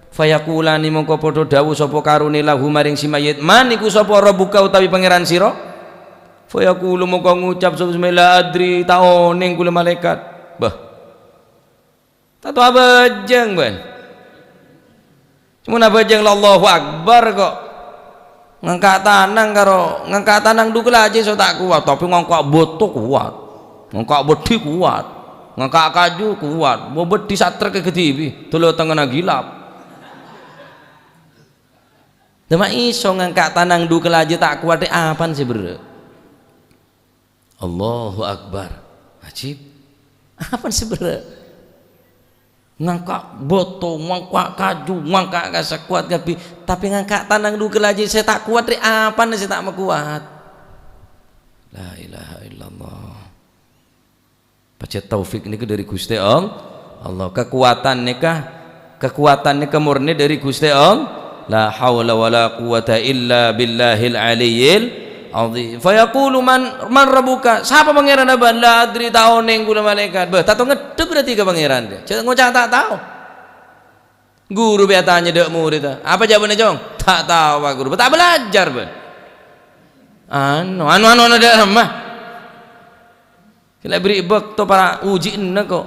Fayaqulani mongko padha dhâbu sapa karone lahu maring si mayyit, "Man iku sapa rabbuka utawi pangeran sira?" Fayaqulu mongko ngucap sapa si mayyit, "La adri, ta' oneng kaula malaèkat." Bâh. Ta' tao abhâjâng, bân. Coma abhâjâng la Allahu Akbar kok. Ngangka' tanang karo, ngangka' tanang dhu kalaja sè ta' kowat, tapè ngangka' bâto kowat. Ngangka' beddhi kowat. Ngangka' kaju kowat. Bâ beddhi satrek kadhibi', dolo tengngana gilap. Dâ' ma' iso ngangka' tanang dhu kalaja ta' kowat, rè, apana sè berrâ'? Allahu Akbar. Ajib. Apana sè berrâ'? Ngangka' bâto, ngangka' kaju, ngangka' ka-, sakowat kabbhi, tapè ngangka' tanang dhu kalaja sè ta' kowat, rè, apana sè ta' makowat? La ilaha illallah. Pajhât taufik nèka dâri Ghustè All-, Allah. Kakowadhân nèka, kakowadhân nèka morni dâri Ghustè All-, la haula wala quwwata illa billahil aliyyil azim. Fayaqulu, "Man, man rabbuka?" Sapa pangeranna bân? "La adri, ta' oneng kaula malaèkat." Bâh, ta' tao ngeddhep berarti ka pangeran. Jâ-, ngoca' ta' tao. Guru bi' atanya dâ' moridda. Apa jawabanna, Cong? Ta' tao, Pak Guru. Ta' belajar, bân. Anu, anu, anu, anu, dâ' remma. Lè' bâri' bâkto para ujiânna ko'.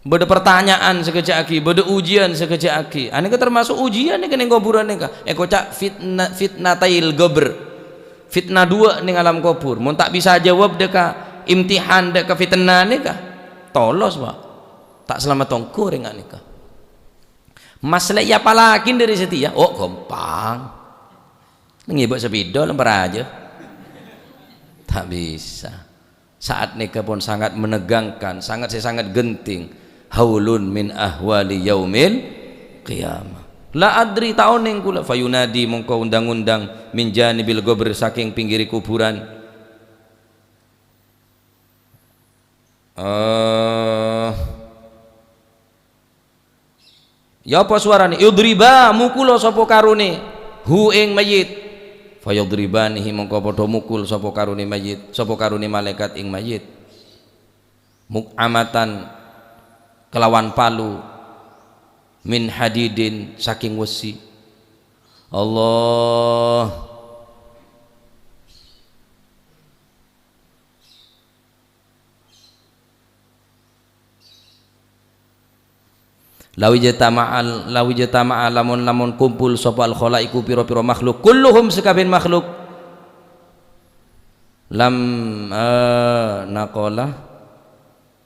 Bâdâ pertanyaan sakejjhâ' aghi', bâdâ ujian sakejjhâ' aghi'. Anèka termasuk ujian nèka neng kobhurân nèka. Èkoca' fitna-, fitnatail qabr. Fitnah duwâ' neng alam kobhur. Mon ta' bisa jawab dâ' ka imtihan, dâ' ka fitnah nèka, tolos, Pak. Ta' salamet ongghu orèng nèka. Masalah èapallaghi dâri satèya, oh, ghâmpang. Ngèbâ sapèda lempar aja. Ta' bisa. Saat nèka pon sangat menegangkan, sangat, sè sangat genting. Haulun min ahwali yaumil qiyamah. La adri, ta' onèng kaulâ. Fayunadi, mongko undang-undang, min janibil qabr, sakèng pèngghirè kobhurân. Eh, Ya apa sowarana? Yudriba, mokolo sapa karone, hu ing mayyit. Fayudribanihi, mongko padha mokol sapa karone mayyit, sapa karone malaekat ing mayyit. Muk'amatan, kelawan palu, min hadidin, saking wesi. Allah. Lawijtama'al, lawijtama'a, lamon-lamon kumpul sapa al-khalaiqu, pira-pira makhluk, kulluhum, sakabèhan makhluk, lam, eh, naqala,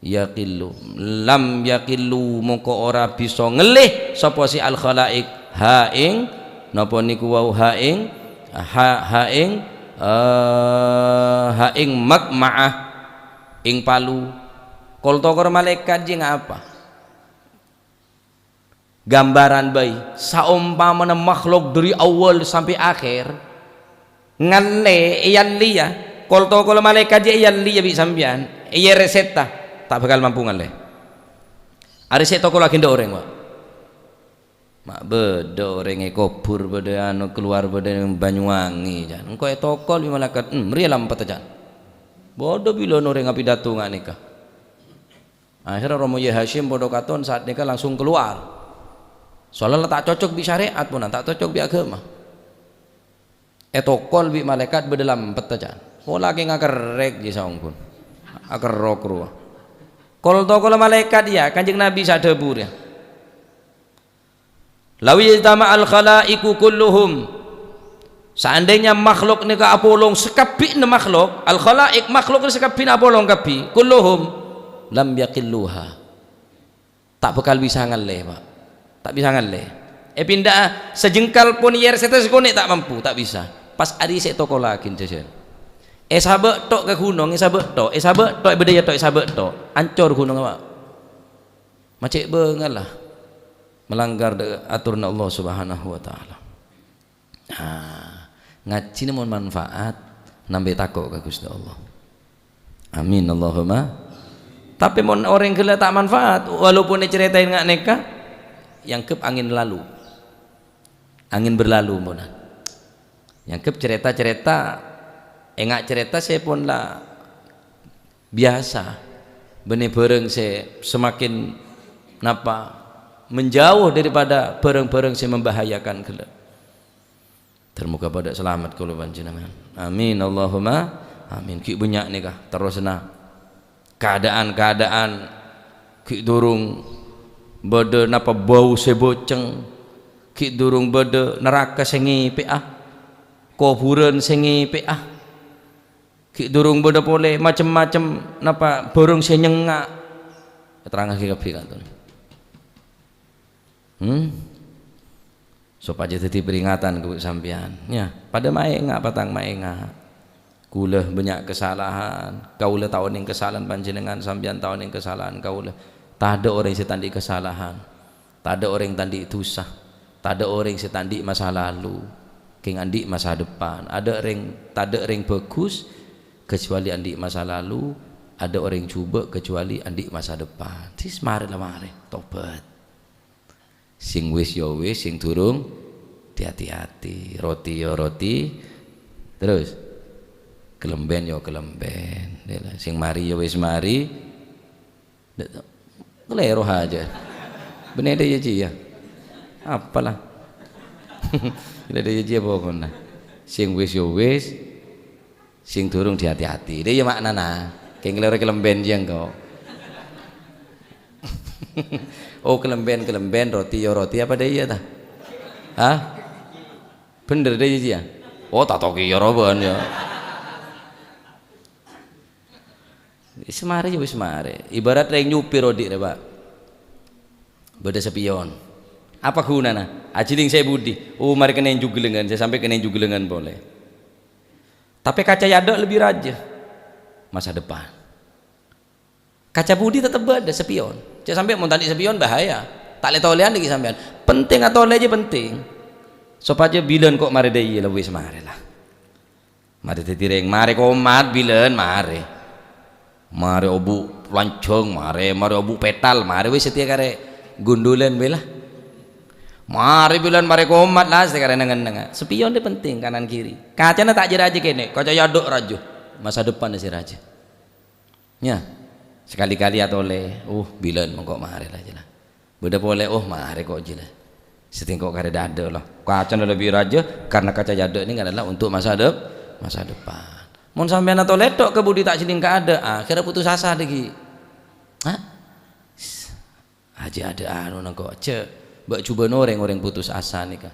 yaqillu, lam yaqillu, mongko ora bisa ngellè sapa si al-khalaiq, ha ing, napa niku wau, ha ing, ha, ha ing, eh, ha ing maqma'ah, ing palu. Kol tokor malaekat jè ngapa? Gambaran bhâi, saompamana makhluk dhâri awwal sampè' akhèr, ngallè èyallèya, kol-tokolla malaekat jâ èyallèya bi' sampèyan, èyèrèsètta, ta' bhâkal mampu ngallè. Arèsè' tokolla aghenda' orèng, Pak. Ma' bâdâ orèng èkobhur, bâdâ anu, kalowar bâdâ neng Banyuwangi, can. Engko' ètokol bi' malaekat, "Hmm, rèya lampetta, can." Bâdâ bilân orèng apidato nga' nèka. Akhirnya Romo Yai Hasyim padâ katon saat nèka langsung kalowar. Soalnya la ta' cocok bi' syarè'at, ponan, ta' cocok bi' aghâma. Ètokol bi' malaekat bâdâ lampetta, can. Pola kè ngakerrèk jâ saongghuna. Akerrok rowa. Kol-tokolla malaekat, iyâ, Kanjeng Nabi sè adhâbu rèya. "Lawijtama'al khalaiqu kulluhum." Saandhâna makhluk nèka apolong sakabbhina makhluk, al-khalaiq, makhluk nèka sakabbhina apolong kabbhi, kulluhum, lam yaqilluha. Ta' bhâkal bisa ngallè, Pak. Ta' bisa ngallè. Èpindhâ'â sajengkal pon iyâ sèttong sakonè' ta' mampu, ta' bisa. Pas arèsè' tokolla aghenda' jâjâ. Èsabâ' tho' ka ghunong, èsabâ' tho', èsabâ' tho', èbâdâjâ tho', èsabâ' tho'. Ancor ghunongnga, Pak. Ma' cè' bângalla melanggar dâ-, aturanna Allah Subhanahu wa Ta'ala. Ah, ngajhina mon manfaat, nambâi tako' ka Ghustè Allah. Amin, Allahumma. Tapè mon orèng ghellâ' ta' manfaat, walaupun ècarètaè nga' nèka, èangghep angin lalu. Angin berlalu, monan. Èangghep carèta-carèta, enga' carèta sè pon la biyasa, bânnè bhârâng sè semakin napa, menjauh daripada bhârâng-bhârâng sè membahayakan ghellâ'. Dan moga padâ salamet kaulâ panjhennengngan. Amin, Allahumma amin. Ghi' bânnya' nèka terrosna. Keadaan-keadaan ghi' durung bâdâ napa bâu sè boceng, ghi' durung bâdâ naraka sè ngèpè'a, kobhurân sè ngèpè'a, ghi' durung bâdâ polè macem-macem napa bhârâng sè nyengnga'. Terrangaghi kabbhi, kantun. Hmm? Sopajâ dhâddhi peringatan ka sampèyan. Ya, padâ maènga', patang maènga'. Kaulâ bânnya' kasalahan, kaulâ ta' onèng kasalahan panjhennengngan, sampèyan ta' onèng kasalahan kaulâ. Tadâ' orèng sè ta' andi' kasalahan. Tadâ' orèng ta' andi' dhusa. Tadâ' orèng sè ta' andi' masa lalu. Kèng andi' masa depan. Adâ' rèng, tadâ' rèng bhâghus, kecuali andi' masa lalu. Adâ' orèng jhubâ', kecuali andi' masa depan. Sis marè la marè, tobat. Sing wis ya wis, sing durung di-ati-ati. Roti ya roti. Terus, kelembèn ya kelembèn. Sing mari ya wis mari. Ndak, kalèro aja. Bânnè dâ' iyâ jiyâ. Apalah. Bânnè dâ' iyâ jiyâ pokokna. Sing wis ya wis. Sing durung di-ati-ati. Dâ' iyâ maknana. Kèng lèro kalambhiyân jiyâ engko'. Oh, kalambhiyân, kalambhiyân, roti ya roti, apa dâ' iyâ ta? Hah? Bhender dâ' iyâ jiyâ? Oh, ta' tao kèya rowa bâ'ân ya. Wis marè ya wis marè. Ibarat rèng nyupir odi' rè, Pak. Bâdâ sapiyon. Apa ghunana? Ajhilling sè budi. Oh, marè kennèng jhughâlângan, sè sampè' kennèng jhughâlângan polè. Tapè kaca è adâ' lebbi rajâ. Masa depan. Kaca budi tetep bâdâ, sapiyon. Jhâ' sampè' mon ta' andi' sapiyon, bahaya. Ta' lè-tolèyan dhâggi' sampèyan. Penting atolè jiyâ penting. Sopajâ bilân ko' marè dâ' iyâ la wis marè la. Marè dhâddhi rèng, marè komat bilân, marè. Marè obu' lanjhâng, marè, marè obu' petal, marè wis satèya karè ghundulan bhâi la. Marè bilân, marè komat la, satèya karè neng-ennengnga. Sapiyon rè penting, kanan kiri. Kacana ta' jâ-rajâ kènè', kaca è adâ' rajâ. Masa depan sè rajâ. Nya, sakali-kali atolè, uh, bilân mengko' marè la jiyâ la. Bâdâ polè, uh, marè ko' jiyâ la. Sè tèngko' karè dâ' adâ' la. Kacana lebbi rajâ, karena kaca è adâ' ini adalah untuk masa dep-, masa depan. Mon sampèyan atolè tok ka budi ta' jhilling ka adâ', akhirnya putus asa dhâggi'. Hah? Ajâ' adâ' anu nengko', jhâ' bâ' jhubâna rèng-orèng putus asa nèka.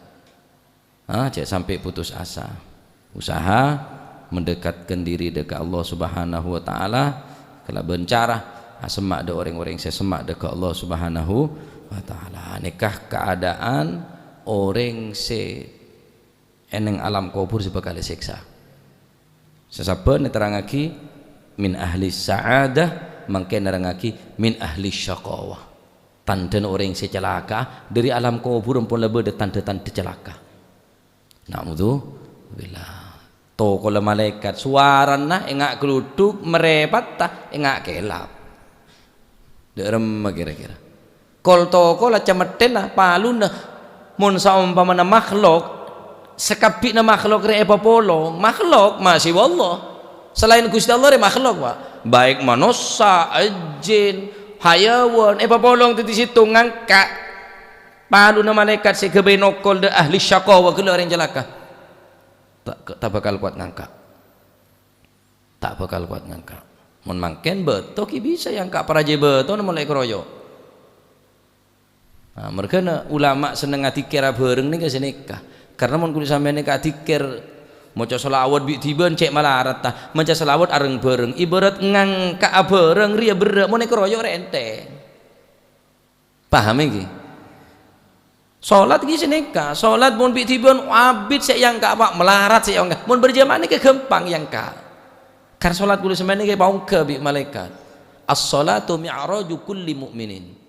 Ah, jhâ' sampè' putus asa. Usaha mendekatkan diri dâ' ka Allah Subhanahu wa Ta'ala kalabân cara asemma' dâ' orèng-orèng sè semma' dâ' ka Allah Subhanahu wa Ta'ala. Nèka kaadaan orèng sè è neng alam kobhur sè bhâkal èsèksa. Sè sabbhân èterrangngaghi min ahli sa'adah, mangkèn nerrangngaghi min ahli syaqawah. Tandhâna orèng sè calaka, dhâri alam kobhur ampon la bâdâ tandhâ-tandhâ calaka. Na'udzubillah. Tokolla malaèkat, sowarana enga' gluduk, mrèpatta enga' kèlap. Dâ' remma kèra-kèra. Kol-tokolla cemmettèna, paluna, mon saompamana makhlok, sakabbi'na makhlok rè èpapolong, makhlok masih Allah. Salaèn Ghustè Allah rè makhlok, Pak. Baik manossa, jin, hayawan, èpapolong dhâddhi sèttong ngangka'. Paluna malaèkat sè ghâbây nokol dâ' ahli syaqawah ghellâ' orèng calaka. Ta', ta' bhâkal kowat ngangka'. Ta' bhâkal kowat ngangka'. Mon mangkèn bâto ghi' bisa èangka' parajâ bâtona mon la èkaroyo'. Nah, merghâna ulama senneng adzikir abhâreng nèka sanèka. Karna mon kulâ sampèyan nèka adzikir, maca shalawat bi' dhibân cè' malarat ta, maca shalawat areng-bhâreng. Ibarat ngangka' abhâreng rèya berrâ', mon èkaroyo' rè ènthèng. Paham ènggi? Salat ghi' sanèka, salat mon bi' dhibân abit sè èangka', Pak, malarat sè èangka'. Mon berjamaah nèka ghâmpang èangka'. Kan salat kulâ sampèyan nèka èpaongghâ bi' malaèkat. "As-shalatu mi'raju kulli mu'minin."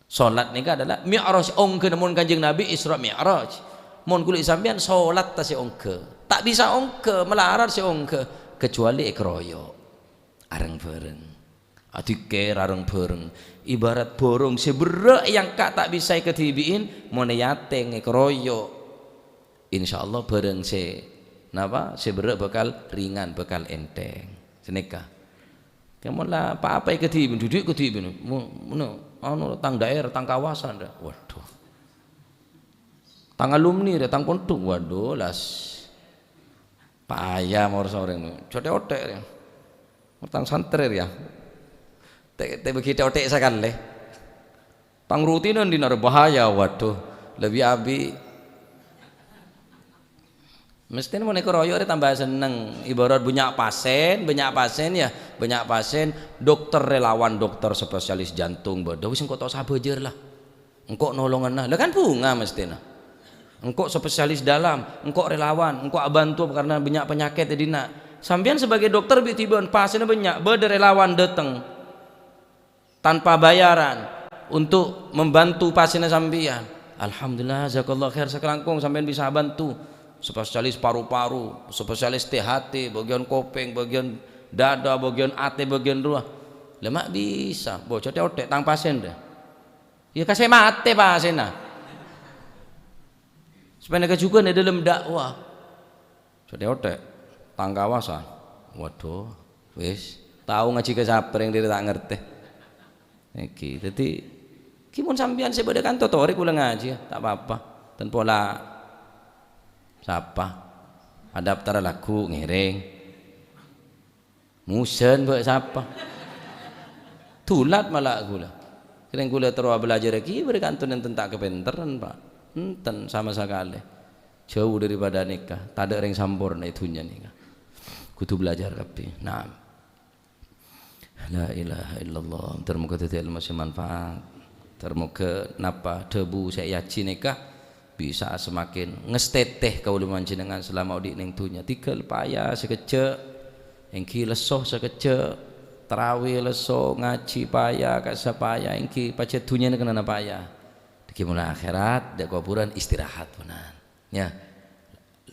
Salat nèka adalah mi'raj, ongghâna mon Kanjeng Nabi Isra Mi'raj. Mon kulâ sampèyan salat ta sè ongghâ. Ta' bisa ongghâ, malarat sè ongghâ, kecuali èkaroyo'. Areng-bhâreng. Adzikir areng-bhâreng. Ibarat bhârâng sè berrâ' èangka' ta' bisa èkadhibi'in, mon èatèng èkaroyo'. Insyaallah bhârâng sè, napa, sè berrâ' bhâkal ringan, bhâkal ènthèng. Sanèka. Kèng mon la pa-apa èkadhibi'in, dhudhu' èkadhibi'in. Mo-, mono, anu, tang daerah, tang kawasan, dâ. Waduh. Tang alumni, dâ, tang pondhuk. Waduh, las. Paya morsa orèng. Jhâ' tè-othè', rè. Tang santrè, rè, ya. Tè-, tè-, bâgi tè-othè' sakalè. Tang rutinan dinna' rè bahaya, waduh. Lebbi abi'. Mesthèna mon èkaroyo' rè tamba senneng. Ibarat bânnya' pasèn, bânnya' pasèn, ya. Bânnya' pasèn, dokter relawan, dokter spesialis jantung, bâdâ wis engko' ta' osa bhâjâr, la. Engko' nolongana. Lah kan bhunga mesthèna. Engko' spesialis dalam, engko' relawan, engko' abhânto karna bânnya' panyakèt è dinna'. Sampèyan sebagai dokter bi' dhibân, pasènna bânnya', bâdâ relawan dâteng tanpa bayaran untuk membantu pasènna sampèyan. Alhamdulillah, jazakallah khair, sakalangkong sampèyan bisa abhânto. Spesialis paru-paru, spesialis T H T, bâgiyân kopèng, bâgiyân dâdâ, bâgiyân atè, bâgiyân rowa. Lah ma' bisa, bâ jhâ' tè-othè' tang pasèn, dâ. Ya, ka sè matè pasènna. Sampèyan kajughân è dâlem dakwah. Jhâ' tè-othè', tang kawasan. Waduh, wis. Tao ngajhi ka sapa rèng dhiri ta' ngartè. Ènggi, dhâddhi, ghi mon sampèyan sè bâdâ kanto torè kulâ ngajhi, ta' pa-apa. Ten pola sapa. Adaptara lagghu' ngèrèng. Musan bâ' sapa? Dulat mala' ghulâ. Kèrèng ghulâ terro abâlâjârrâ ghi' bâri' kantun enten ta' kapènterran, Pa'. Enten sama sakalè. Jhâu daripada nèka. Tadâ' rèng samporna è dhunnya nèka. Kodhu bâlâjâr kabbhi. Naam. La ilaha illallah. Ter moghâ dhâddhi èlmo sè manfaat. Ter moghâ napa dhâbu sè èajhi nèka bisa semakin ngastètè kaulâ panjhennengngan salama odi' neng dhunnya. Tèghâl paya sakejjhâ', èngghi lesso sakejjhâ', tarawih lesso, ngajhi paya, ka'issa paya, èngghi pajhât dhunnyana kennengnganna paya. Dhâggi' mon la akhèrat, dâ' kobhurân istirahat, ponan. Ya.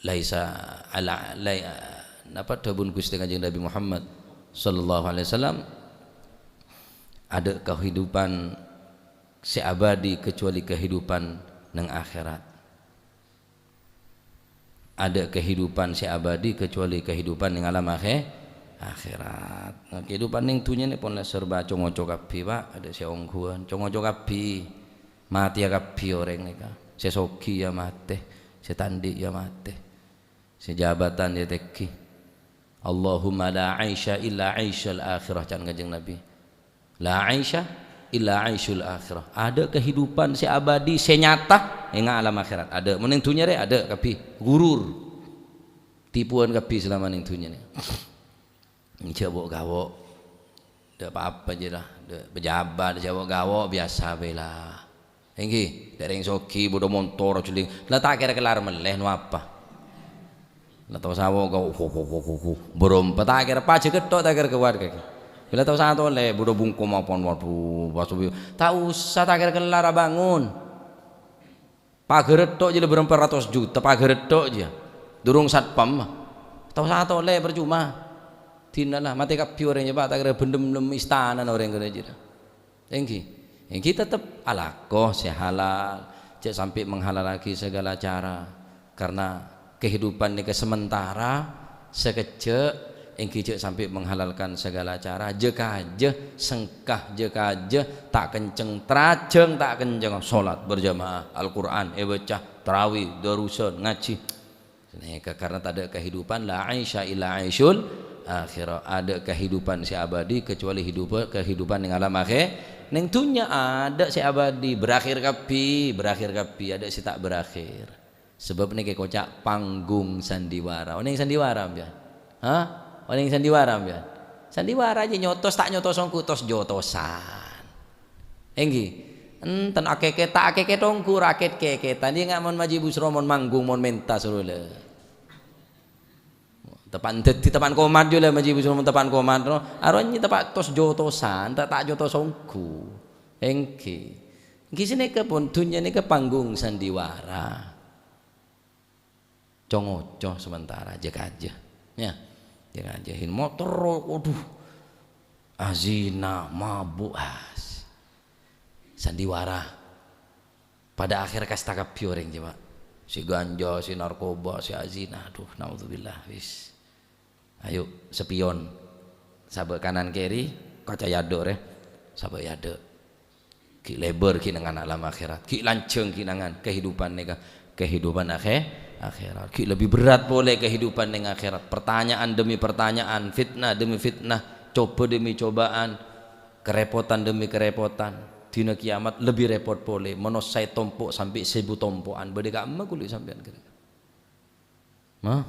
Laisa ala, lai-, napa dhâbuna Ghustè Kanjeng Nabi Muhammad sallallahu alaihi wasallam, "Adâ' kahidupan sè abadi kecuali kahidupan neng akhèrat. Adâ' kahidupan sè abadi kecuali kahidupan neng alam akhè-, akhèrat." Nah, kahidupan neng dhunnya nè pon la serba co-ngoco kabbhi, Pa'. Adâ' sè ongghuwân, co-ngoco kabbhi. Matèya kabbhi orèng nèka. Sè soghi ya matè, sè ta' andi' ya matè. Sè jabatan ya tèngghi. "Allahumma la aisya illa aisyul akhirah," can Kanjeng Nabi. "La aisya illa aisyul akhirah." Adâ' kahidupan sè abadi, sè nyata, enga' alam akhèrat. Adâ'. Mon neng dhunnya rè, adâ' kabbhi. Ghurur. Tipuwân kabbhi salama neng dhunnya nè. Jhâ' bo'-ghawo'. Dâ' pa-apa jiyâ la. Dâ' pejabat, jhâ' bo'-ghawo' biyasa bhâi la. Èngghi, dâ' rèng soghi, bâdâ montor, jhelling. La ta' kèra kellar mellè, no apa? La tao sawo ka, hu, hu, hu, hu, hu. Bârâmpa ta' kèra pajhâ ghâtho', ta' kèra kowat kaki. La tao satolè, bâdâ bungko mapan, waduh, pas bi-, ta' osa ta' kèra kellar abângon. Paghârâ tho' jiyâ la bârâmpa ratos juta, paghârâ tho' jiyâ. Durung satpam. Tao satolè parcoma. Dina la, matè kabbhi orèng jiyâ, Pa', ta' kèra bhendhem-lem istana orèng kèra jiyâ. Èngghi. Èngghi tetep alako sè halal. Jhâ' sampè' menghalalaghi segala cara. Karena kehidupan nèka sementara, sakejjhâ', èngghi jhâ' sampè' menghalalkan segala cara, jâ-kajâ, sengka jâ-kajâ, ta' kenceng, trajâng ta' kenceng, sholat berjamaah, Al-Qur'an èbâca, tarawih, darusan, ngajhi. Nèka karena tadâ' kehidupan, la aisya illa aisyul akhirah. Adâ' kehidupan sè abadi kecuali hidup, kehidupan neng alam akhè-, neng dhunnya adâ' sè abadi, berakhir kabbhi, berakhir kabbhi, adâ' sè ta' berakhir. Sabâb nèka èkoca' panggung sandiwara. Onèng sandiwara, sampèyan? Hah? Onèng sandiwara, sampèyan? Sandiwara jiyâ nyotos, ta' nyotos ongghu, tos jotosan. Èngghi. Enten akèkèt, ta' akèkèt ongghu, rakèt-kèkètan. Jiyâ nga' mon maji' busro, mon manggung, mon menta, soro la. Tepan dhâddhi tepan komat jiyâ la, maji' busro, mon tepan komat, no. Arowa nyi tepa' tos jotosan, ta', ta' jotos ongghu. Èngghi. Èngghi sanèka pon, dhunnya nèka panggung sandiwara. Co-ngoco sementara, jâ-kajâ. Ya, jâ-kajâ. Hin motor, waduh. Azina, mabuk, as. Sandiwara. Pada akhir kasta kabbhi orèng, coba. Sè ganja, sè narkoba, sè azina. Aduh, naudzubillah, wis. Ayo, sepion. Sabâ' kanan kèri, kaca è adâ', rè. Sabâ' è adâ'. Ghi' lèbâr ghi' neng alam akhèrat. Ghi' lanjhâng ghi' neng kehidupan nèka. Kehidupan akhè-, akhèrat. Ghi' lebbi berrâ' polè kehidupan neng akhèrat. Pertanyaan demi pertanyaan, fitnah demi fitnah, coba demi cobaan, kerepotan demi kerepotan. Dina kiamat lebbi rèpot polè. Manossa ètompo' sampè' sèbu tompo'an. Bâdâ è ka'emma ghuli sampèyan kèra-kèra. Hah?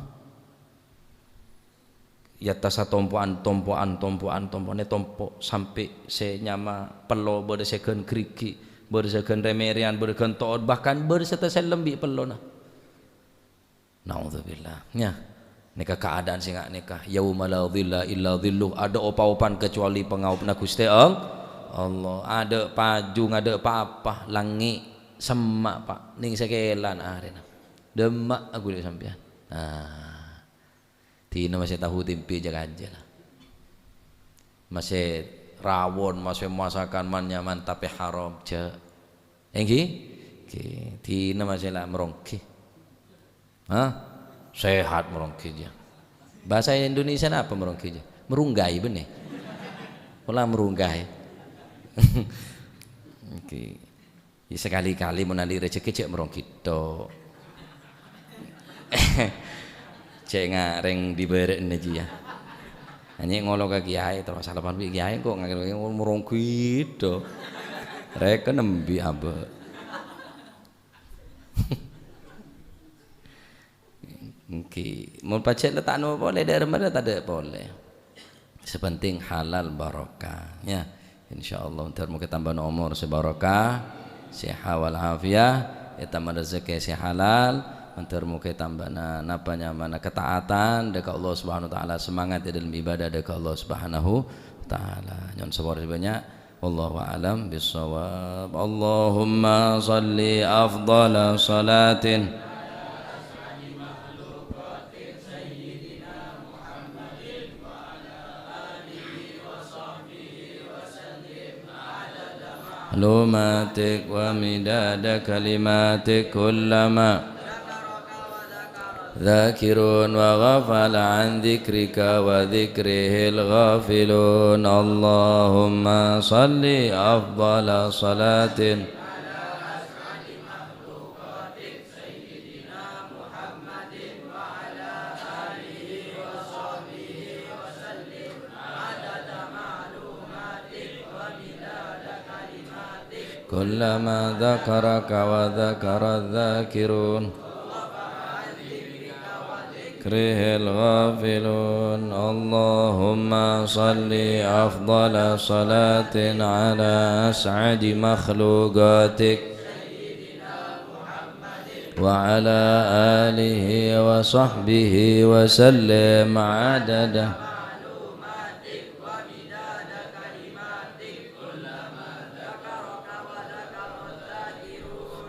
È attassa tompo'an, tompo'an, tompo'an, tompo'an, ètompo' sampè' sè nyama pello, bâdâ sè ghân ghârighi', bâdâ sè ghân rè-mèrèyan, bâdâ ghân to'ot, bahkan bâdâ sè tasellem bi' pellona. Naudzubillah. Nya, nèka keadaan sè nga' nèka. Yauma la dhilla illa dhilluh. Adâ' opa-opan kecuali pangaopanna Ghustè All-, Allah. Adâ' pajung, adâ' pa-apa. Langngè', semma', Pa'. Nèng sakèlan arèna. Dâmma'a ghuli sampèyan. Nah. Dina masè tahu tempe jâ-kajâ la. Masè rawon, masè masakan man-nyaman, tapè haram, jâ'. Èngghi? Èngghi. Dina masè la maronggi. Hah? Sehat maronggi jâ. Bahasa Indonesiana apa maronggi jâ? Merunggai, bânnè? Pola merunggai. Èngghi. Ya, sekali-kali mon andi' rejeki jâ' maronggi tho'. Jâ' ngarèng dibârâ'na jiyâ. Hanya ngolo ka kiai, terus salapan bi' kiai kok ngakir-ngakir ngomong gitu. Reken embi' abah. Ngghi, mon pajhât la ta' nopo polè, dâ' remma la tadâ' polè. Sè penting halal barokah, ya. Insyaallah, mandhâr moghâ tambâna omor sè barokah, sehat wal afiat, ètambâ rezeki sè halal, mandhâr moghâ tambâna napa nyamana ketaatan dâ' ka Allah Subhanahu wa Ta'ala, semangat è dâlem ibadah dâ' ka Allah Subhanahu wa Ta'ala. Nyo'on sapora sè bânnya'. Wallahu a'lam bissawab. Allahumma shalli afdhala shalatin معلوماتك ومداد كلماتك كلما ذاكر وغفل عن ذكرك وذكره الغافلون. اللهم صل أفضل صلاة كلما ذكرك وذكر الذاكرون ذكره الغافلون. اللهم صل أفضل صلاة على أسعد مخلوقاتك وعلى آله وصحبه وسلم عدد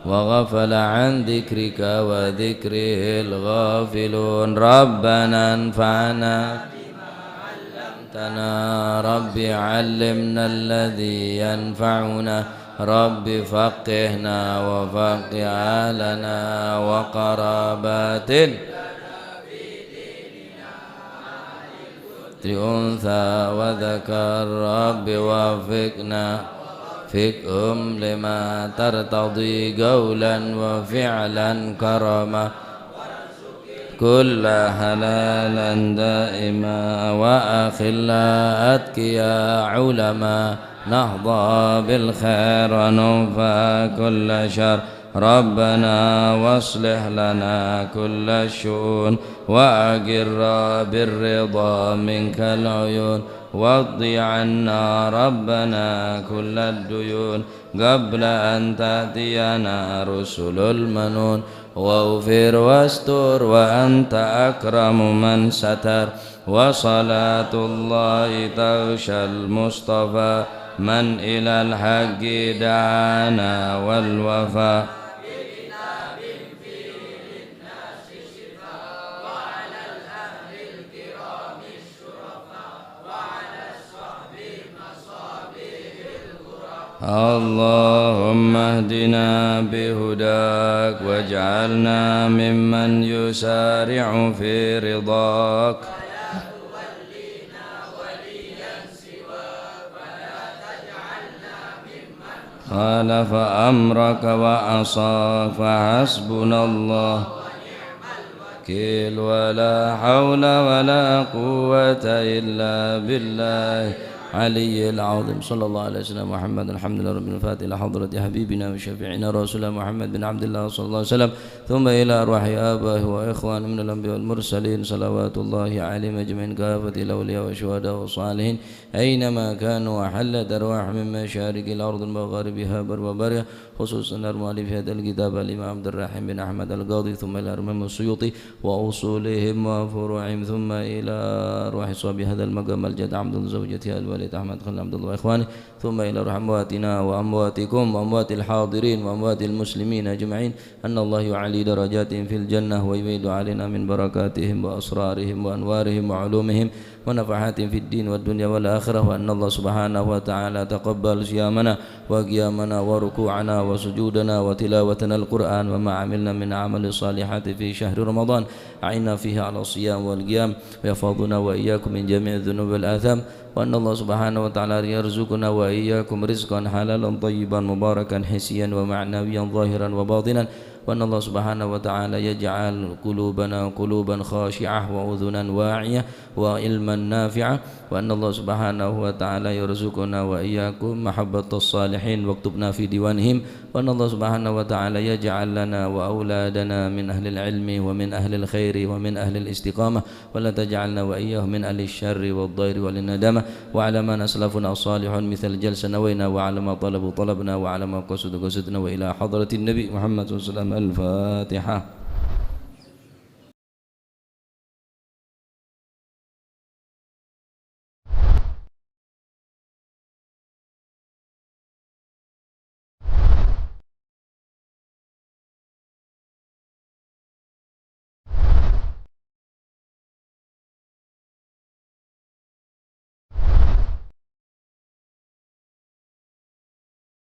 وغفل عن ذكرك وذكره الغافلون. ربنا انفعنا بما علمتنا. رب علمنا الذي ينفعنا. رب فقهنا وفقه أهلنا وقراباتنا أنثى وذكر. رب وفقنا، وفقهم لما ترتضي قولا وفعلا كرما. كل حلالا دائما وأخلاء أتقياء علماء نحظى بالخير وننفى كل شر. ربنا واصلح لنا كل الشؤون وأقر بالرضا منك العيون واقض عنا ربنا كل الديون قبل أن تأتينا رسل المنون واغفر واستر وأنت أكرم من ستر. وصلاة الله تغشى المصطفى من إلى الحق دعانا والوفا. اللهم اهدنا بهداك واجعلنا ممن يسارع في رضاك. خالف أمرك وعصاك فحسبنا الله الوكيل ولا حول ولا قوة إلا بالله العلي العظيم. صلى الله على سيدنا محمد. الحمد لله رب العالمين. الفاتحة لحضرة حبيبنا وشفيعنا رسول الله محمد بن عبد الله صلى الله عليه وسلم. ثم إلى أرواح آبائه وإخوانه من الأنبياء والمرسلين صلوات الله عليهم أجمعين كافة الأولياء والشهداء والصالحين أينما كانوا وحلت أرواحهم من مشارق الأرض ومغاربها بر وبرها، خصوصا أرواح مؤلف هذا الكتاب الإمام عبد الرحيم بن أحمد القاضي، ثم إلى أرواح السيوطي وأصولهم وفروعهم، ثم إلى أرواح صاحب هذا المقام الجد عبد الله زوجته الوالد أحمد خليل عبد الله وإخوانه، ثم إلى أرواح أمواتنا وأمواتكم وأموات الحاضرين وأموات المسلمين أجمعين، أن الله يعلي درجاتهم في الجنة ويعيد علينا من بركاتهم وأسرارهم وأنوارهم وعلومهم ونفحاتهم في الدين والدنيا والآخرة، وأن الله سبحانه وتعالى تقبل صيامنا وقيامنا وركوعنا وسجودنا وتلاوتنا القرآن وما عملنا من أعمال الصالحات في شهر رمضان، أعنا فيه على الصيام والقيام، ويحفظنا وإياكم من جميع الذنوب والآثام، وأن الله سبحانه وتعالى يرزقنا وإياكم رزقا حلالا طيبا مباركا حسيا ومعنويا ظاهرا وباطنا، وأن الله سبحانه وتعالى يجعل قلوبنا قلوبا خاشعة وأذنا واعية وعلما نافعا، وأن الله سبحانه وتعالى يرزقنا وإياكم محبة الصالحين واكتبنا في ديوانهم، وأن الله سبحانه وتعالى يجعل لنا وأولادنا من أهل العلم ومن أهل الخير ومن أهل الاستقامة، ولا تجعلنا وإياهم من أهل الشر والضير والندامة، وعلى من أسلفنا الصالحون مثل جلسة نوينا، وعلى ما طلبوا طلبنا، وعلى ما قصدوا قصدنا، وإلى حضرة النبي محمد صلى الله عليه وسلم. الفاتحة.